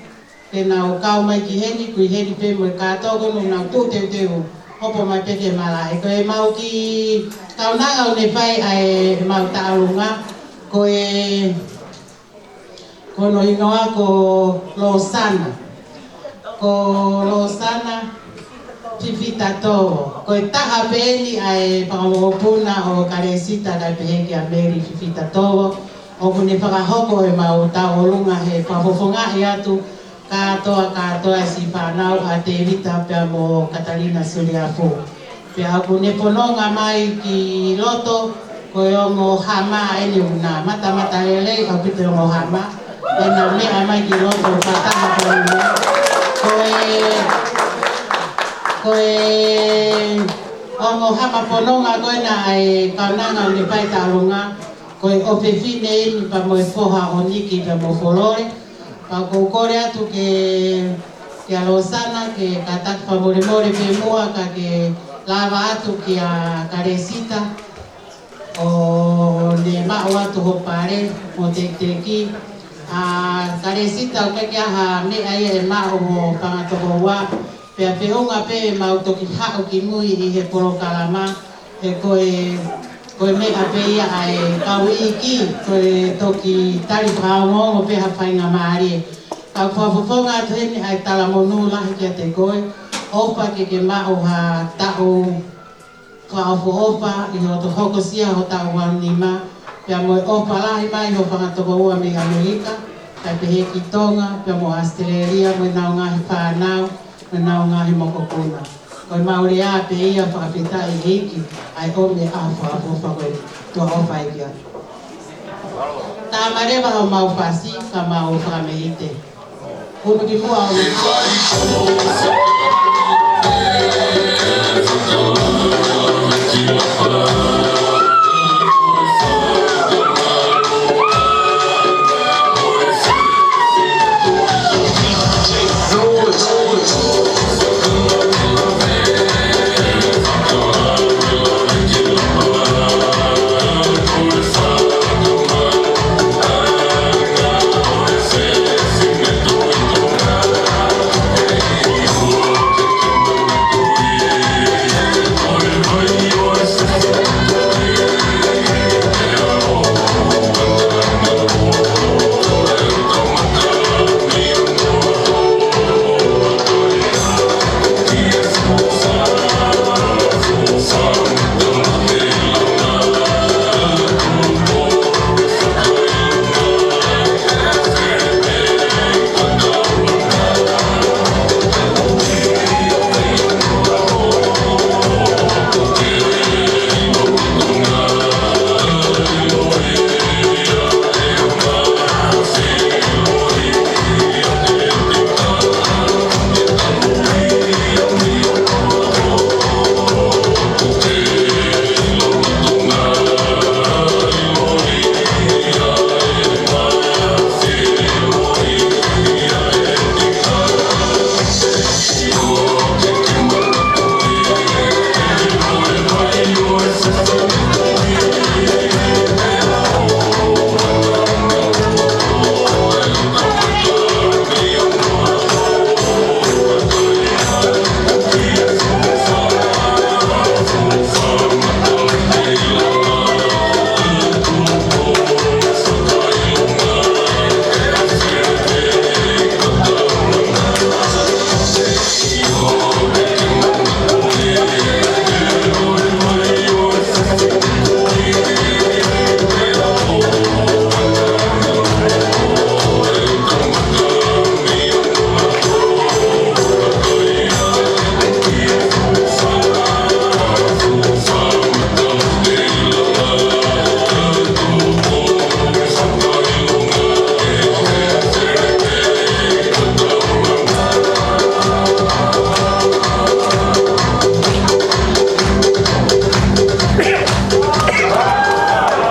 Ke nau kau mai ki heni, ʻoku ʻi heni pē mo e kātoa ko ē ʻoku nau tuʻu teuteu. Hopo mai pē ke malaʻe. Ko e maʻu kiʻi kaunanga ʻoku ne fai ʻa e maʻu taʻalunga. Ko e, ko hono hingoa ko Losana. Ko Losana Fifita Tovo. Ko e taha pē eni ʻa e fanga mokopuna ʻo Kalesita kae pehē kia Mary Fifita Tovo. ʻOku ne fakahoko e maʻu taʻalunga he fakafofongaʻi atu kātoa, kātoa e siʻi fānau ʻa Tēvita pea mo Katalina Suliafu. Pea ʻoku ne fononga mai ki loto, ko e ongo hama eni ʻoku na matamata lelei ʻaupito e ongo hama. ʻEna meʻa mai ki loto fakataha ko eni. Ko e, ko e ongo hama fononga ko ena ʻa e kaunanga ʻoku ne fai taʻalunga. Ko e ʻofefine eni pea mo e foha ʻo Niki pea mo Folole. Pea ʻoku ou kole atu ke, kia Losana, ke kātaki fakamolemole pē muʻa ka ke lava atu kia Kalesita, ʻo ne maʻu atu ho pale mo tekiteki. ʻA Kalesita, ʻoku ʻikai ke ʻi ai ha meʻa ia ʻe maʻu ʻe he fanga tokoua. Pea feʻunga pē ʻemau toki haʻu ki mui ʻi he polokalama, he ko e, ko e meʻa pē ia ʻa e kau iiki, ko e toki tali fakaongoongo pē ha faingamālie. Ka ʻoku ou fakafofonga atu heni ʻa e talamonū lahi kiate koe, ʻofa ke ke maʻu ha taʻu fakaʻofoʻofa ʻi hoʻo hokosia ho taʻu ua nima, pea mo e ʻofa lahi mai ho fanga tokoua mei ʻAmelika, kae pehē ki Tonga, pea mo ʻAositelēlia, mo ʻenau ngaahi fānau, mo ʻenau ngaahi mokopuna. Ko ʻemau lea pē ia, fakafetaʻi ʻEiki, ʻa e ʻomi ʻa e ʻofa, ʻofa ko e tuʻa ʻofa ʻEiki atu. Tama leva homau fasi, ka mau fakamehite. Kumu ki muʻa ʻo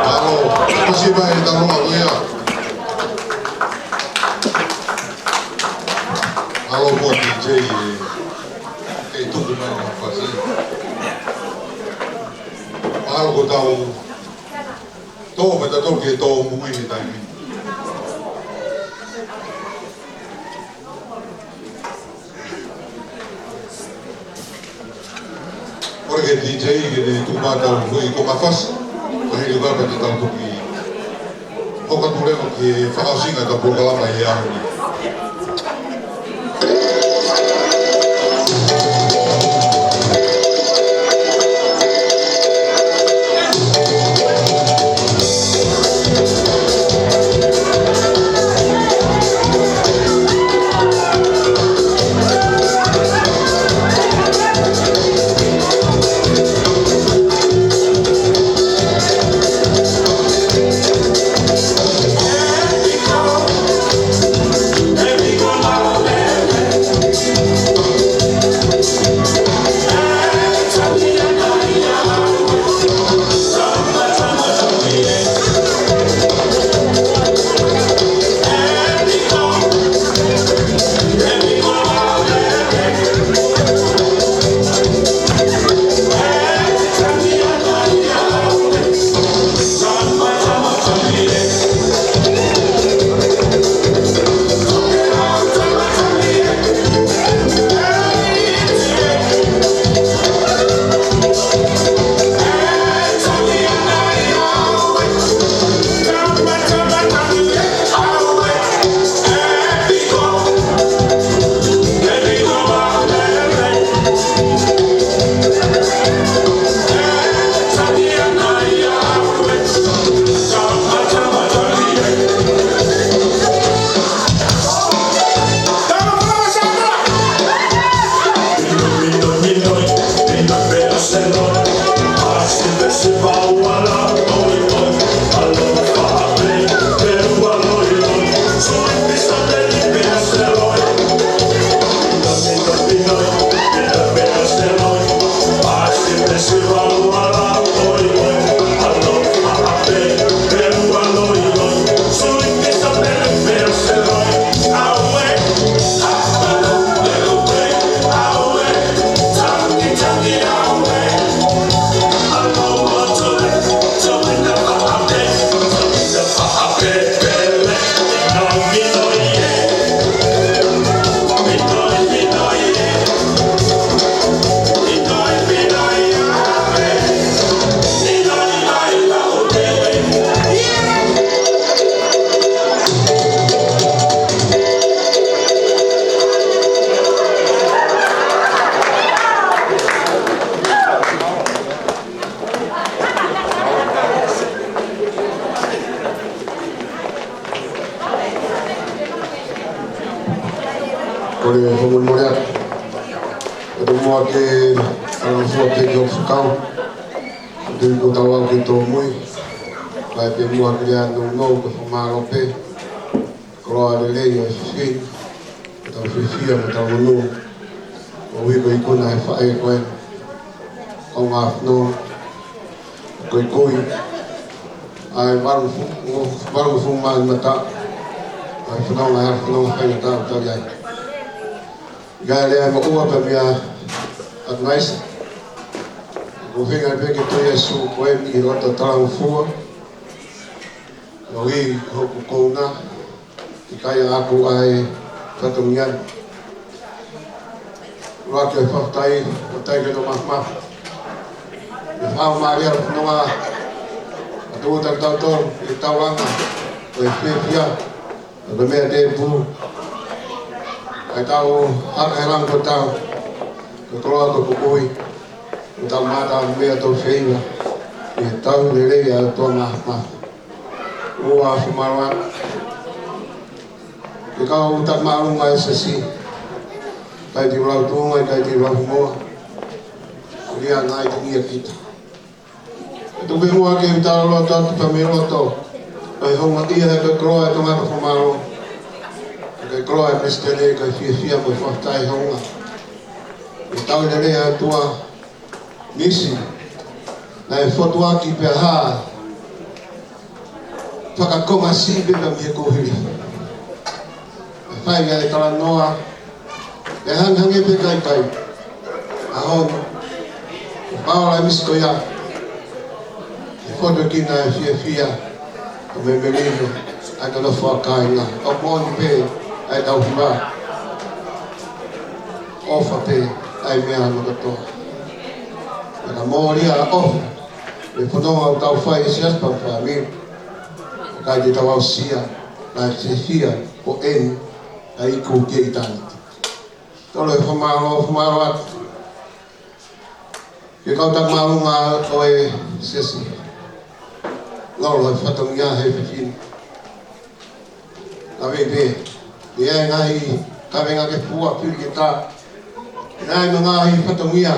Mālō, kasi mai e taloa ko ia. Mālō mo e D J, ʻe tuku mai ʻa e fasi. Mālō ko tau tō, pea tau tō ke tō mui he taimi. Kole ki he D J ke ne tuku mai ʻetau hui konga fasi, ka hili ʻoku pau ke tau toki hoko atu leva ki he fakaʻosinga ʻetau polokalama he ʻaho ni. Kole fakamolemole atu. Ko e tomuʻa ke ala fua pē ki hoku fekau. Ko e tui ko tau au ke tōmui. Kae pē muʻa ke lea nounou ko e fakamālō pē. Koloa lelei ʻo e fefine. Ko ʻetau fiefia mo ʻetau monū. Ko e uike ikuna e faʻē ko ē. Ko ngā fenō. Ko e kui. ʻA e valu fu-, valu fu mā mata. ʻA e fononga, ʻa e fononga faingataʻa ʻoku tali ai. ʻIkai lea mo ua pē meʻa atu naisi. Ko e feinga pē ke tui ʻa Sīsū ko eni ʻi loto talangofua. ʻO ʻi hoku kouna. ʻIkai ʻaʻaku ʻa e fatongia ni. ʻUluaki ʻo e fakafetaʻi, ʻo tai ke no mahma. ʻI he fakamālō ʻa e fononga. ʻA tū taki tautolu, ʻi he taulanga. ʻO e fiefia. ʻO e meʻa tēpū. ʻA e tau haka he lango tau. Ko e koloa ko e kukuhi. Ko e tau mata meʻa tau feiva. ʻI he tau lelei ʻa e ʻOtua Mafimafi. ʻOua fakamālō atu. Ke kau taki māʻolunga e sesi. Kai ti lau tuʻunga, kai ti lau moa. Kulia ngai te ngia kita. Tuku pē muʻa ke u tala loto atu pē mei loto. Ko e houngaʻia he ko e koloa e tangata fakamālō. Ko e koloa e Palesiteni, ko e fiefia mo e fakafetaʻi hounga. ʻI he tau lelei ʻa e ʻOtua. Misi, naʻe fotu ʻaki pē ha fakakonga siʻi pē ka mei he kuhili. ʻE fai ʻa e talanoa, ʻe hangehangē pē kaikai. ʻAho ni, ʻe paola e misi ko ia. ʻE fotu ki na e fiefia. ʻO meimei lino, ʻa e nofo ʻa kāinga, ʻo moʻoni pē, ʻa e tau hiva. ʻOfa pē, ʻa e meʻa no katoa. ʻA e ka mōlia ʻofa, ʻe fononga ʻo tau fai e siasi pea mo e fāmili. ʻIkai te tau aʻusia, ʻa e fiefia, ʻo eni, ʻa e iku ki ʻitāniti. Tolu e fakamālō, fakamālō atu. Ke kau taki māʻolunga ʻo e siasi. Lolo e fatongia he fefine. Ka veve. ʻI ai ngaahi kavenga ke fua pili ke tā. ʻI ai mo e ngaahi fatongia.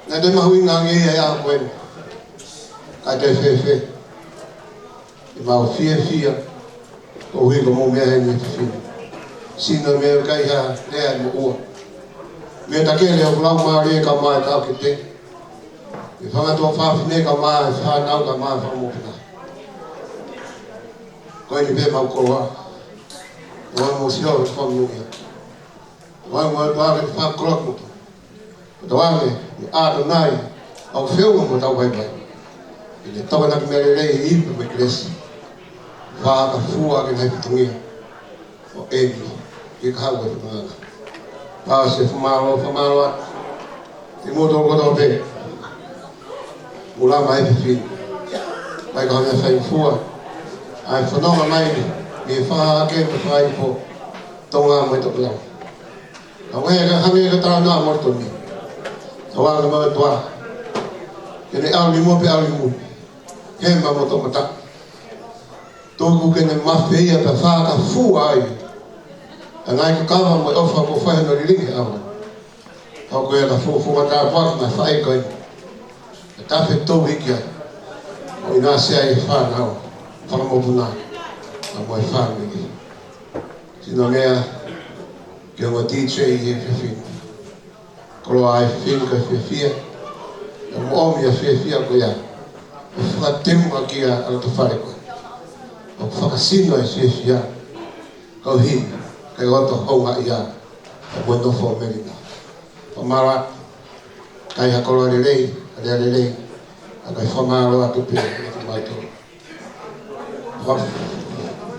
Naʻe toe mahuʻinga ange ia ʻa koe. Ka te fefe. ʻE mau fiefia, koeʻuhi ko hoʻomou meʻa eni e fefine. Sino meʻa ʻikai ha lea mo ua. Meʻa takele ʻoku lau mālie ka mai ka kete. ʻE fanga tuofāfine ka mai fānau ka mai fakamokina. Ko eni pē mau koloa. Ua mo sio fakamokina. Ua mo e pāke fakakoloa kutu. Ko tau ange, mo ʻAtonai, ʻoku feʻunga mo tau vaivai. ʻI he tau anaki meʻa lelei ʻi he ipu mo e kelesi. Fakafua ke ngaahi fatongia. ʻO eni, ke ka hau e fatongia. Pea se fakamālō, fakamālō atu. Te mou tau kotoa pē. Mula mai fefine. Mai ka hana fai fua. ʻA e fononga mai ni, mei Fahake mo Faipo. Tonga mo e Tokelau. Ka wai ka hangē ka tala na mo toni. Ka wai ka mau tua. Ke ne au ni mo pe au ni mo. Ke ma mo to mata. Tōku ke ne mafeia ka fakafua ai. Ka ngai ka kava mo e ʻofa ko fai no lilingi au. Ka ko e ka fuafua ka tā wak ma fai koe. Ka tafe tō hiki ai. ʻO ʻinasi ai fānau. Fakamopuna. Ka mo e fāmili. Sino meʻa. Ke ua D J he fefine. Koloa e fefine ka fiefia. ʻE moʻomi ʻa fiefia ko ia. ʻE fakatemu ʻaki ʻa e ʻaloto fale ko. ʻO fakasino e fiefia. Kau hi, kai ʻoto houngaʻia. ʻO mo e nofo Melina. Fakamālō atu. Kai ha koloa lelei, ha lea lelei. ʻA kai fakamālō atu pē, ʻi te mautolu. Fa-,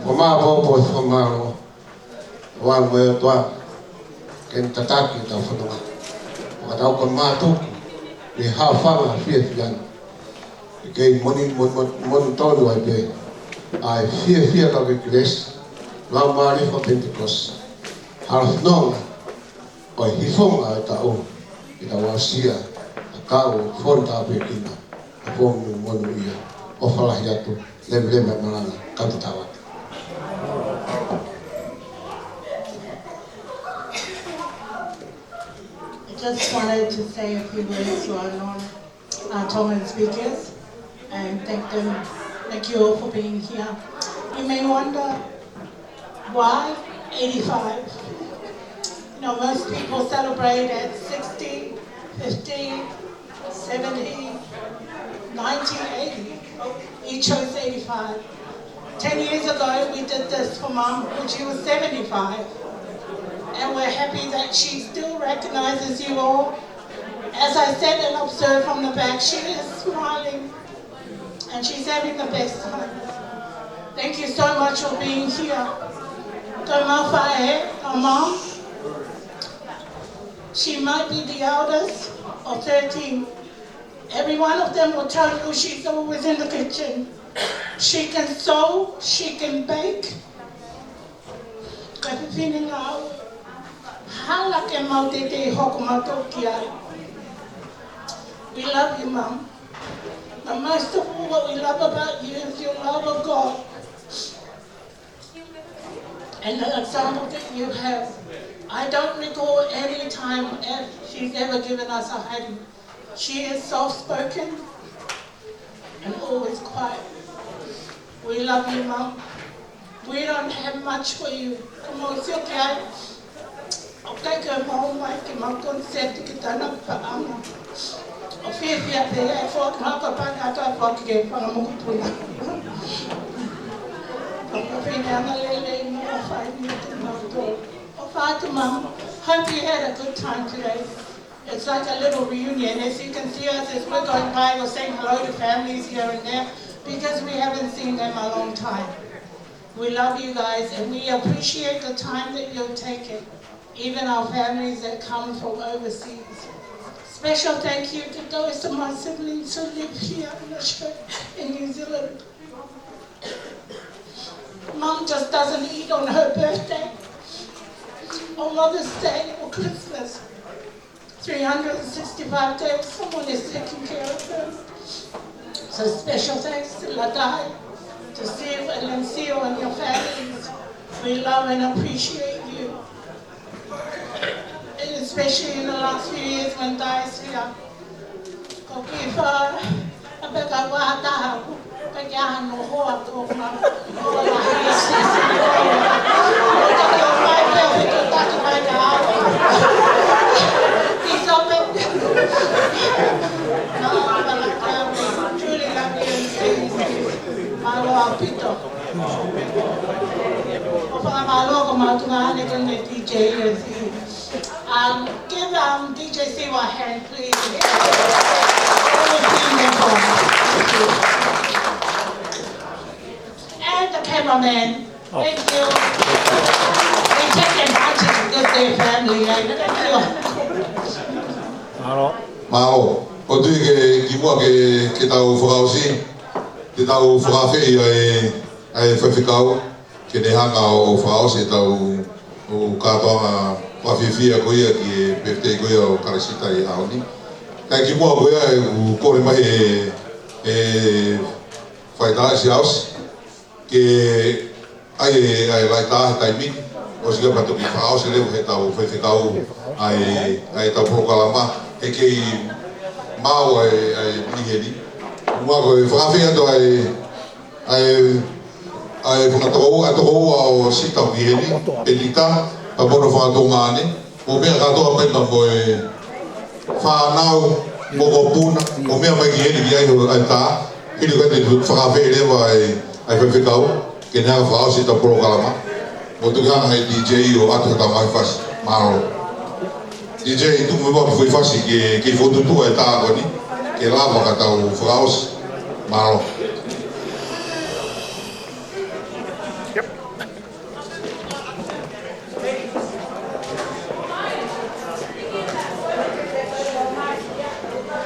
fakamālō, fakamālō. ʻOua mo e ʻOtua, ke ne tataki ʻetau fononga. Fakatau ka mātuku, ke haofanga fiefia ni. Ke kei moni, moni, moni, moni tonu ai pē. ʻA e fiefia ka ke kelesi, lau mālie faka Pentecost. Hala fononga, ʻo e hifonga e taʻu, ʻi ka wausia, ʻa kau fon tāpuekina, ʻa fonu monūʻia, ʻofa lahi atu, leveleva malanga, ka te tau atu. Just wanted to say a few words to our non, uh, Tongan speakers and thank them, thank you all for being here. You may wonder why eighty-five. You know, most people celebrate at sixty, fifty, seventy, ninety, eighty. He chose eighty-five. Ten years ago, we did this for Mum when she was seventy-five. And we're happy that she still recognizes you all. As I said and observed from the back, she is smiling. And she's having the best time. Thank you so much for being here. Tō mau faʻē, our mom, she might be the eldest of thirteen. Every one of them will tell you she's always in the kitchen. She can sew, she can bake. Ka fifine ngāue. Hala ke mau teitei hoko mautolu ki ai. We love you, Mum. But most of all, what we love about you is your love of God and the example that you have. I don't recall any time ev-, she's ever given us a hiding. She is soft-spoken and always quiet. We love you, Mum. We don't have much for you. Ka mau sio ki ai, ʻoku ʻikai ke mau mai ke mau konisepi ki tana paʻanga. ʻOku fiefia pē ʻa e foaki, mau ka panga atu ʻa e foaki ki he fanga mokopuna. Ka ko pine anga lelei mo fai ni te mau tō. ʻOfa atu, Mum. Hope you had a good time today. It's like a little reunion. As you can see us, as we're going by, we're saying hello to families here and there because we haven't seen them a long time. We love you guys and we appreciate the time that you're taking, even our families that come from overseas. Special thank you to those of my siblings who live here in Australia, in New Zealand. Mum just doesn't eat on her birthday or Mother's Day or Christmas. Three hundred and sixty-five days, someone is taking care of them. So special thanks to Ladai, to Steve and Lancio and your families. We love and appreciate you. And especially in the last few years when Dai is here. Ko ki fa, a pe ka wa ta, ka kia no ho a ko ma, ko la hi si si ko. Ko ta ko mai pe o to ta ki mai ka. Ki so pe. No, ma la ka, truly love you. Mālō ʻaupito. ʻOfa mālō ko mātou ngā ne ko ne D J. Um, give, um, D J Siwa a hand, please. All the team members. And the cameraman. Thank you. They take advantage of this, their family, eh? Thank you. Mālō. Mālō. ʻOku ou tui ke kimuʻa ke, ke tau fakaʻosi, ke tau fakafeʻi ʻa e, ʻa e faifekau. Ke ne hanga ʻo fakaʻosi ʻetau kātoanga fakafiefia ko ia ki he birthday ko ia ʻo Kalasita ʻi he ʻaho ni. Kae kimuʻa ko ia ʻoku kole mai e, e faitā ʻi he ʻosi ke ʻai e, ʻai e laitā he taimi ni. ʻOsi leva toki fakaʻosi leva heʻetau faifekau ʻa e, ʻa ʻetau polokalama. He kei maʻu ʻa e, ʻa e miheni. Mua ko e fakafeʻi atu ʻa e ʻa e, ʻa e fanga tokoua, ʻa e tokoua ʻo Sita ʻoku ʻi heni, Penita, pea mo hono fanga tuongaʻane, mo e meʻa kātoa pea mo e fānau, mo e mokopuna, mo e meʻa mai ki heni ki ai ʻo ʻai tā, hili ko eni ʻoku fakafeʻi leva ʻa e, ʻa e faifekau, ke ne hanga ʻo fakaʻosi ʻetau polokalama. Mo tuku hanga ʻe he D J ʻo ʻatu ha tau ngaahi fasi. Mālō. D J, tuku mai ha foʻi fasi ke, ke fokotuʻutuʻu e tā ko eni, ke lava ka tau fakaʻosi. Mālō.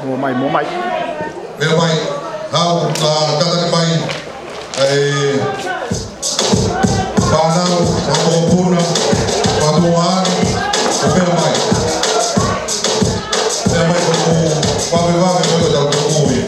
Mō mai, mō mai. Meʻa mai, hau, ka, kātaki mai, ʻa e fānau, fanga mokopuna, fanga tuongaʻane, ʻo meʻa mai. Meʻa mai ko e vave vave ko e tau tuku ia.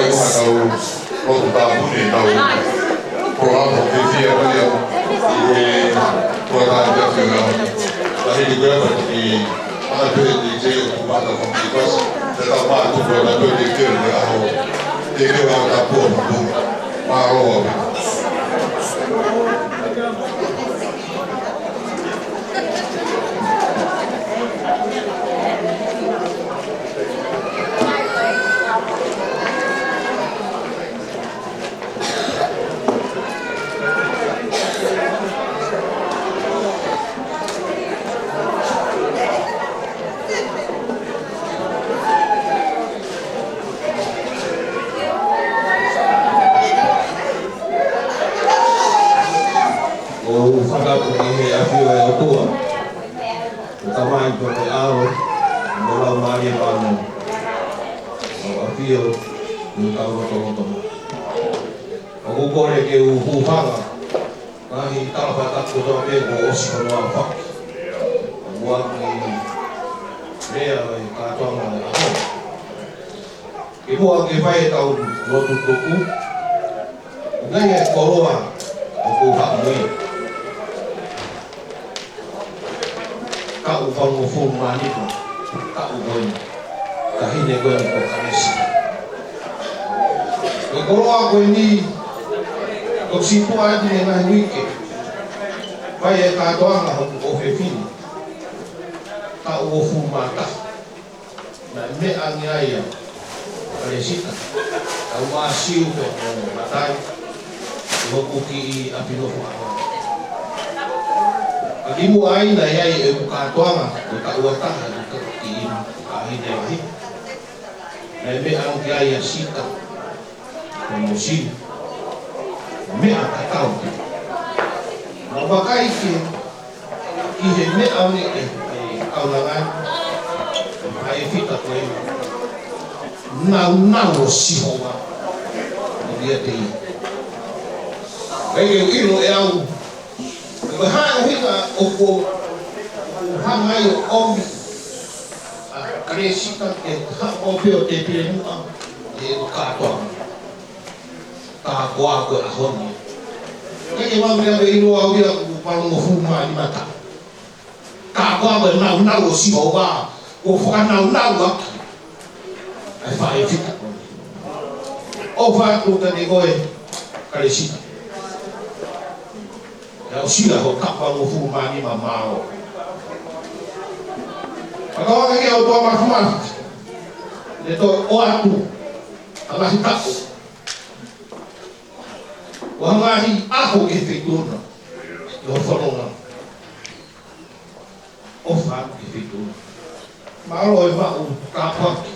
Ko e tau lotu tāpuni, tau polokalama ke fia ko ia ʻi he kuata te fia. Tahi ni ko ia pati ki a pe te ke o ku mata ko ki pas. Te tau mā tu ko na pe te ke le aho. Te ke o ta po ma po. Mālō. ʻOku ou fakatapu ki he ʻafio ʻa e ʻOtua, ko e Tamai pea mo e ʻAlo, mo e Laumālie Māʻoniʻoni. ʻOku ʻafio ʻi hotau lotolotonga. ʻOku ou kole ke u hūfanga ʻi he ngaahi tala fakatapu kotoa pē kuo ʻosi hono aofaki. Muʻa ke lea ʻa e kātoanga ʻo e ʻaho. Ke muʻa ke fai ʻetau lotu tuku, ʻoku ʻi ai e koloa ʻoku ou haʻu mo ia. Taʻu valungofulu mā nima, taʻu ko eni, taʻahine ko eni ko Kalesi. Ko e koloa ko eni, ʻoku sītuʻa atu he ngaahi uike, fai e kātoanga hoku ʻofefine, taʻu uofulu mā taha. Naʻe meʻa ange ai ʻa Kalesita, ʻa Uasiu pea mo Matai, ʻi hoku kiʻi ʻapi nofo ʻaho. ʻA kimuʻa ai naʻe ʻi ai ʻeku kātoanga ko e taʻu ua taha ʻi he kiʻi taʻahine lahi. Naʻe meʻa ange ai ʻa Sita, pea mo Sini. Meʻa tatau. Naʻe vakai ki he, ki he meʻa ʻa e, ʻe, ʻe kaunanga, ʻa e fita ko e nāunau ʻo Sihova ʻoku ʻiate ia. ʻIkai ke u ʻilo ʻe au ko e hā e ʻuhinga ʻoku, ʻoku hanga ai ʻo ʻomi ʻa Kalesita ke haʻu ʻo pē ʻo tēpile muʻa ʻi he kātoanga. Ka ko e ʻaho ni. ʻIkai ke mau meʻa pē ʻilo au ia ʻoku valungofulu mā nima taʻu. Ka ko e nāunau ʻo Sihova, ʻoku fakanāunau ʻaki ʻa e faʻē fita ko eni. ʻOfa atu kiate koe, Kalesita. ʻE ʻosi ia hoʻo taʻu valungofulu mā nima, mālō. Ka ko e ʻOtua Māfimafi, ne toe ʻoatu ha ngaahi taʻu, ʻo ha ngaahi ʻaho ki he feituʻu na, ʻi hoʻo fononga. ʻOfa atu ki he feituʻu na. Mālō e maʻu tāpuaki.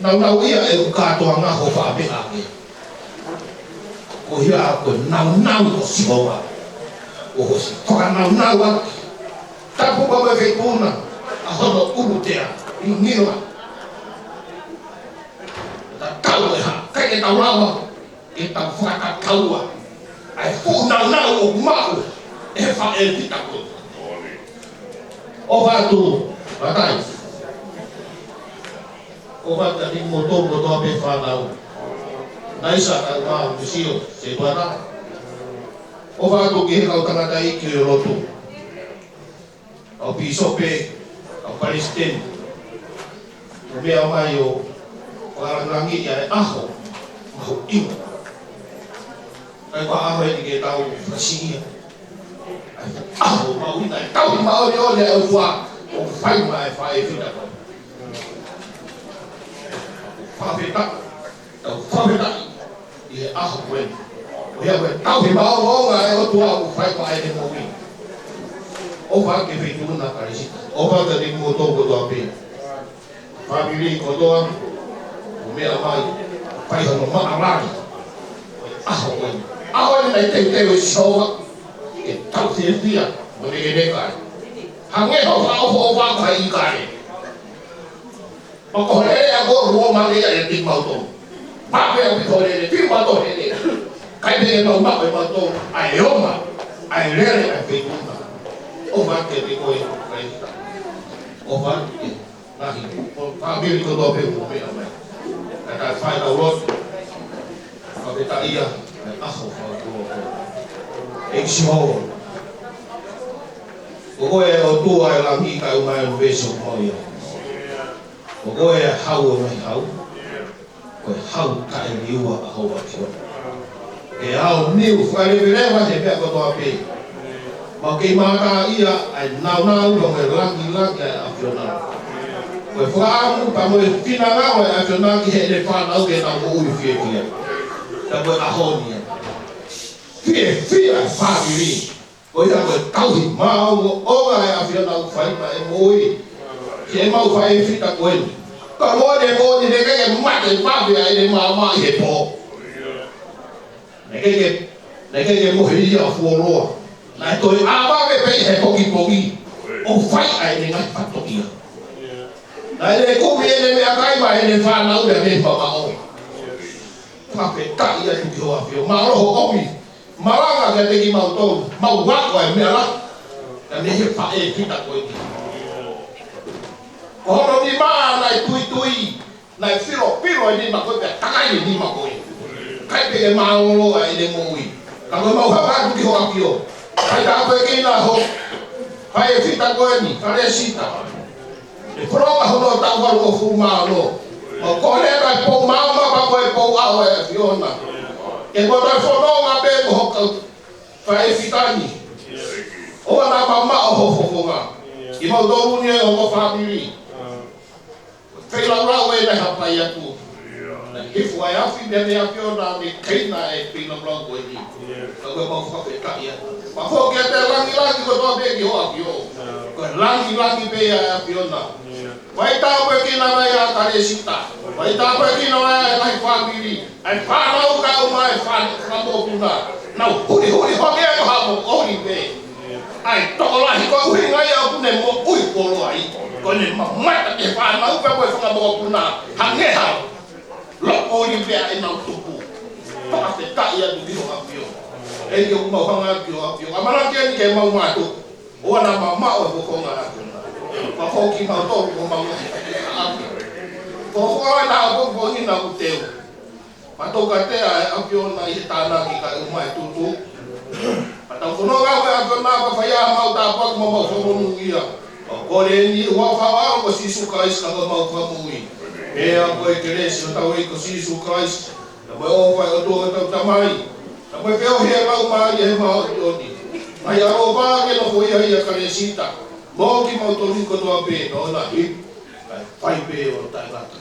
Nāunau ia ʻeku kātoanga hoʻo faʻa meʻa ange. Ko ia ko e nāunau ʻo Sihova. ʻOku ʻosi fakanāunau ʻaki. Tapu pē mo e feituʻu na, ʻa hono ʻulu tea, ʻi ngila. Tatau e hā, ʻikai ke tau lava ke tau fakatataua ʻa e fuʻu nāunau ʻoku maʻu ʻe he faʻē fita ko ē. ʻOfa atu, Matai. ʻOfa atu kiate kimoutolu kotoa pē fānau. Naisa, kae ʻumaʻā Misio, Setuata. ʻOfa atu ki he kau tangataʻeiki ʻo e lotu. ʻA e pīsope, ʻa e palesiteni, ʻo meʻa mai ʻo fakalangilangiʻi ʻa e ʻaho mahuʻinga. ʻIkai ko ha ʻaho eni ke tau fakaʻosi ia. ʻA e ʻaho mahuʻinga, ʻa e tauhi māʻoniʻoni ʻa e ʻOtua, ʻoku fai mai ʻe he faʻē fita ko ē. Fakafetaʻi, tau fakafetaʻi ʻi he ʻaho ko eni. ʻO ia ko e tauhi maʻongoʻonga ʻa e ʻOtua ʻoku fai ko ē ʻi he moʻui. ʻOfa ki he feituʻu na, Kalesita. ʻOfa kiate kimoutolu kotoa pē. Fāmili kotoa, ʻoku meʻa mai, fai hono maʻalali ʻo e ʻaho ko eni. ʻAho eni naʻe teuteu ʻe Sihova ke tau fiefia mo nekeneka ai. Hangē hoʻo fakaʻofoʻofa ko hai ʻIkale. Pea ko e lele ʻa koe ʻoku ʻomai ia ʻiate kimautolu. Pea pea ʻoku ko e lele, fiu mautolu he lele. ʻIkai pē ke mau maʻu ʻe mautolu ʻa e ʻoma, ʻa e lele ʻa e feituʻu na. ʻOfa atu kiate koe, Kalesita. ʻOfa atu ki he ngaahi, ko e fāmili kotoa pē ʻoku meʻa mai. Ka tau fai ʻetau lotu. ia, ʻa e ʻaho fakakoloko. ʻEiki Sihova, ko koe ʻOtua ʻo e langi kae ʻumaʻā e ʻunivēsi ʻoku mau ʻi ai. Ko koe ʻa e Hau ʻo e ngaahi hau, ko e Hau taʻeliua ʻa hoʻo ʻAfiona. Ke ʻaoniu fakaleveleva he meʻa kotoa pē. Mau kei mātā ia ʻa e nāunau mo e langilangi ʻa e ʻAfiona. Ko e fakaʻamu pea mo e finangalo ʻa e ʻAfiona ki heʻene fānau ke nau moʻui fiefia. Ka ko e ʻaho ni ē, fiefia e fāmili. Ko ia ko e tauhi maʻongoʻonga ʻa e ʻAfiona ʻoku fai maʻa e moʻui. Ke mau fai e fita ko eni. Ka mo ne mo ne ne ke mate vave ʻa ʻene maama ʻi he pō. Ne ke ke, ne ke ke mohe ia fuoloa. Naʻe toe ʻāvave pē ʻi he pokipoki ʻo fai ʻa ʻene ngaahi fatongia. Naʻe ne kumi ʻene meʻakai maʻa ʻene fānau ia mei mamaʻo. Fakafetaʻi atu ki hoʻo ʻAfio. Mālō hoʻo ʻomi malanga kiate kimautolu, mau ako ʻa e meʻa lahi. Ka mei he faʻē fita ko eni. Ko hono nima naʻe tuitui, naʻe filofilo e nima ko ē pea takai e nima ko ē. ʻIkai pē ke mālōlō ʻa ʻene moʻui. Ka ko e mau hanga atu ki hoʻo ʻAfio. Fai tāpuekina ʻa hoʻo faʻē fita ko eni, Kalesita. ʻE foloka hono taʻu valungofulu mā ono. Mau kole ʻa e pou maama pea mo e pou ʻaho ʻa e ʻAfiona. Ke mau toe fononga pē mo hoʻo kau faʻē fita ni. ʻOua naʻa mamaʻo hoʻo fofonga. Kimautolu ni ʻa hoʻo fāmili. Feilaulau ē naʻe hapai atu. Naʻe hifo ʻa e afi mei he ʻAfiona mei he keina e feilaulau ko eni. Ka ko e mau fakafetaʻi atu. Pea foki atu e langilangi kotoa pē ki hoʻo ʻAfio. Ko e langilangi pē ʻa e ʻAfiona. Fai tāpuekina mai ʻa Kalesita. Fai tāpuekina mai ʻa e ngaahi fāmili. ʻA e fānau kae ʻumaʻā e fānau, fakamokopuna. Nau hulihuli hake ko ha moʻui pē. ʻA e tokolahi ko e ʻuhinga ia ʻoku ne moʻui fuoloa ai. Ko ʻene mamata ki he fānau pea mo e fakamokopuna. Hangē ha loʻoli pē ʻenau tupu. Fakafetaʻi atu ki hoʻo ʻAfio. ʻEiki ʻoku mau hanga ki hoʻo ʻAfio. ʻAmanaki eni ke mau mātuku. ʻOua naʻa mamaʻo e fofonga ʻo e ʻAfiona. Pea foki kimautolu ko homau ngaahi ʻapi. Fofonga ʻo e ʻapongipongi naʻa ku teu. Pea tokanga atu ʻa e ʻAfiona ʻi he tānaki kae ʻumaʻā e tutu. Pea tau fononga mo e ʻAfiona pea fai ʻa homau tāpuaki mo homau fakamonūʻia. Pea kole eni ʻi he huafa ʻo ho ʻAlo ko Sīsū Kalaisi ko homau Fakamoʻui. Pea ko e kelesi ʻa hotau ʻEiki ko Sīsū Kalaisi. Pea mo e ʻofa ʻa e ʻOtua ko hotau Tamai. Pea mo e feohi ʻa e Laumālie Māʻoniʻoni. Mo e ʻaloʻofa ke nofoʻia ʻia Kalesita. Mo kimautolu kotoa pē, ʻo na hip. Kae fai pē ʻo taʻengata.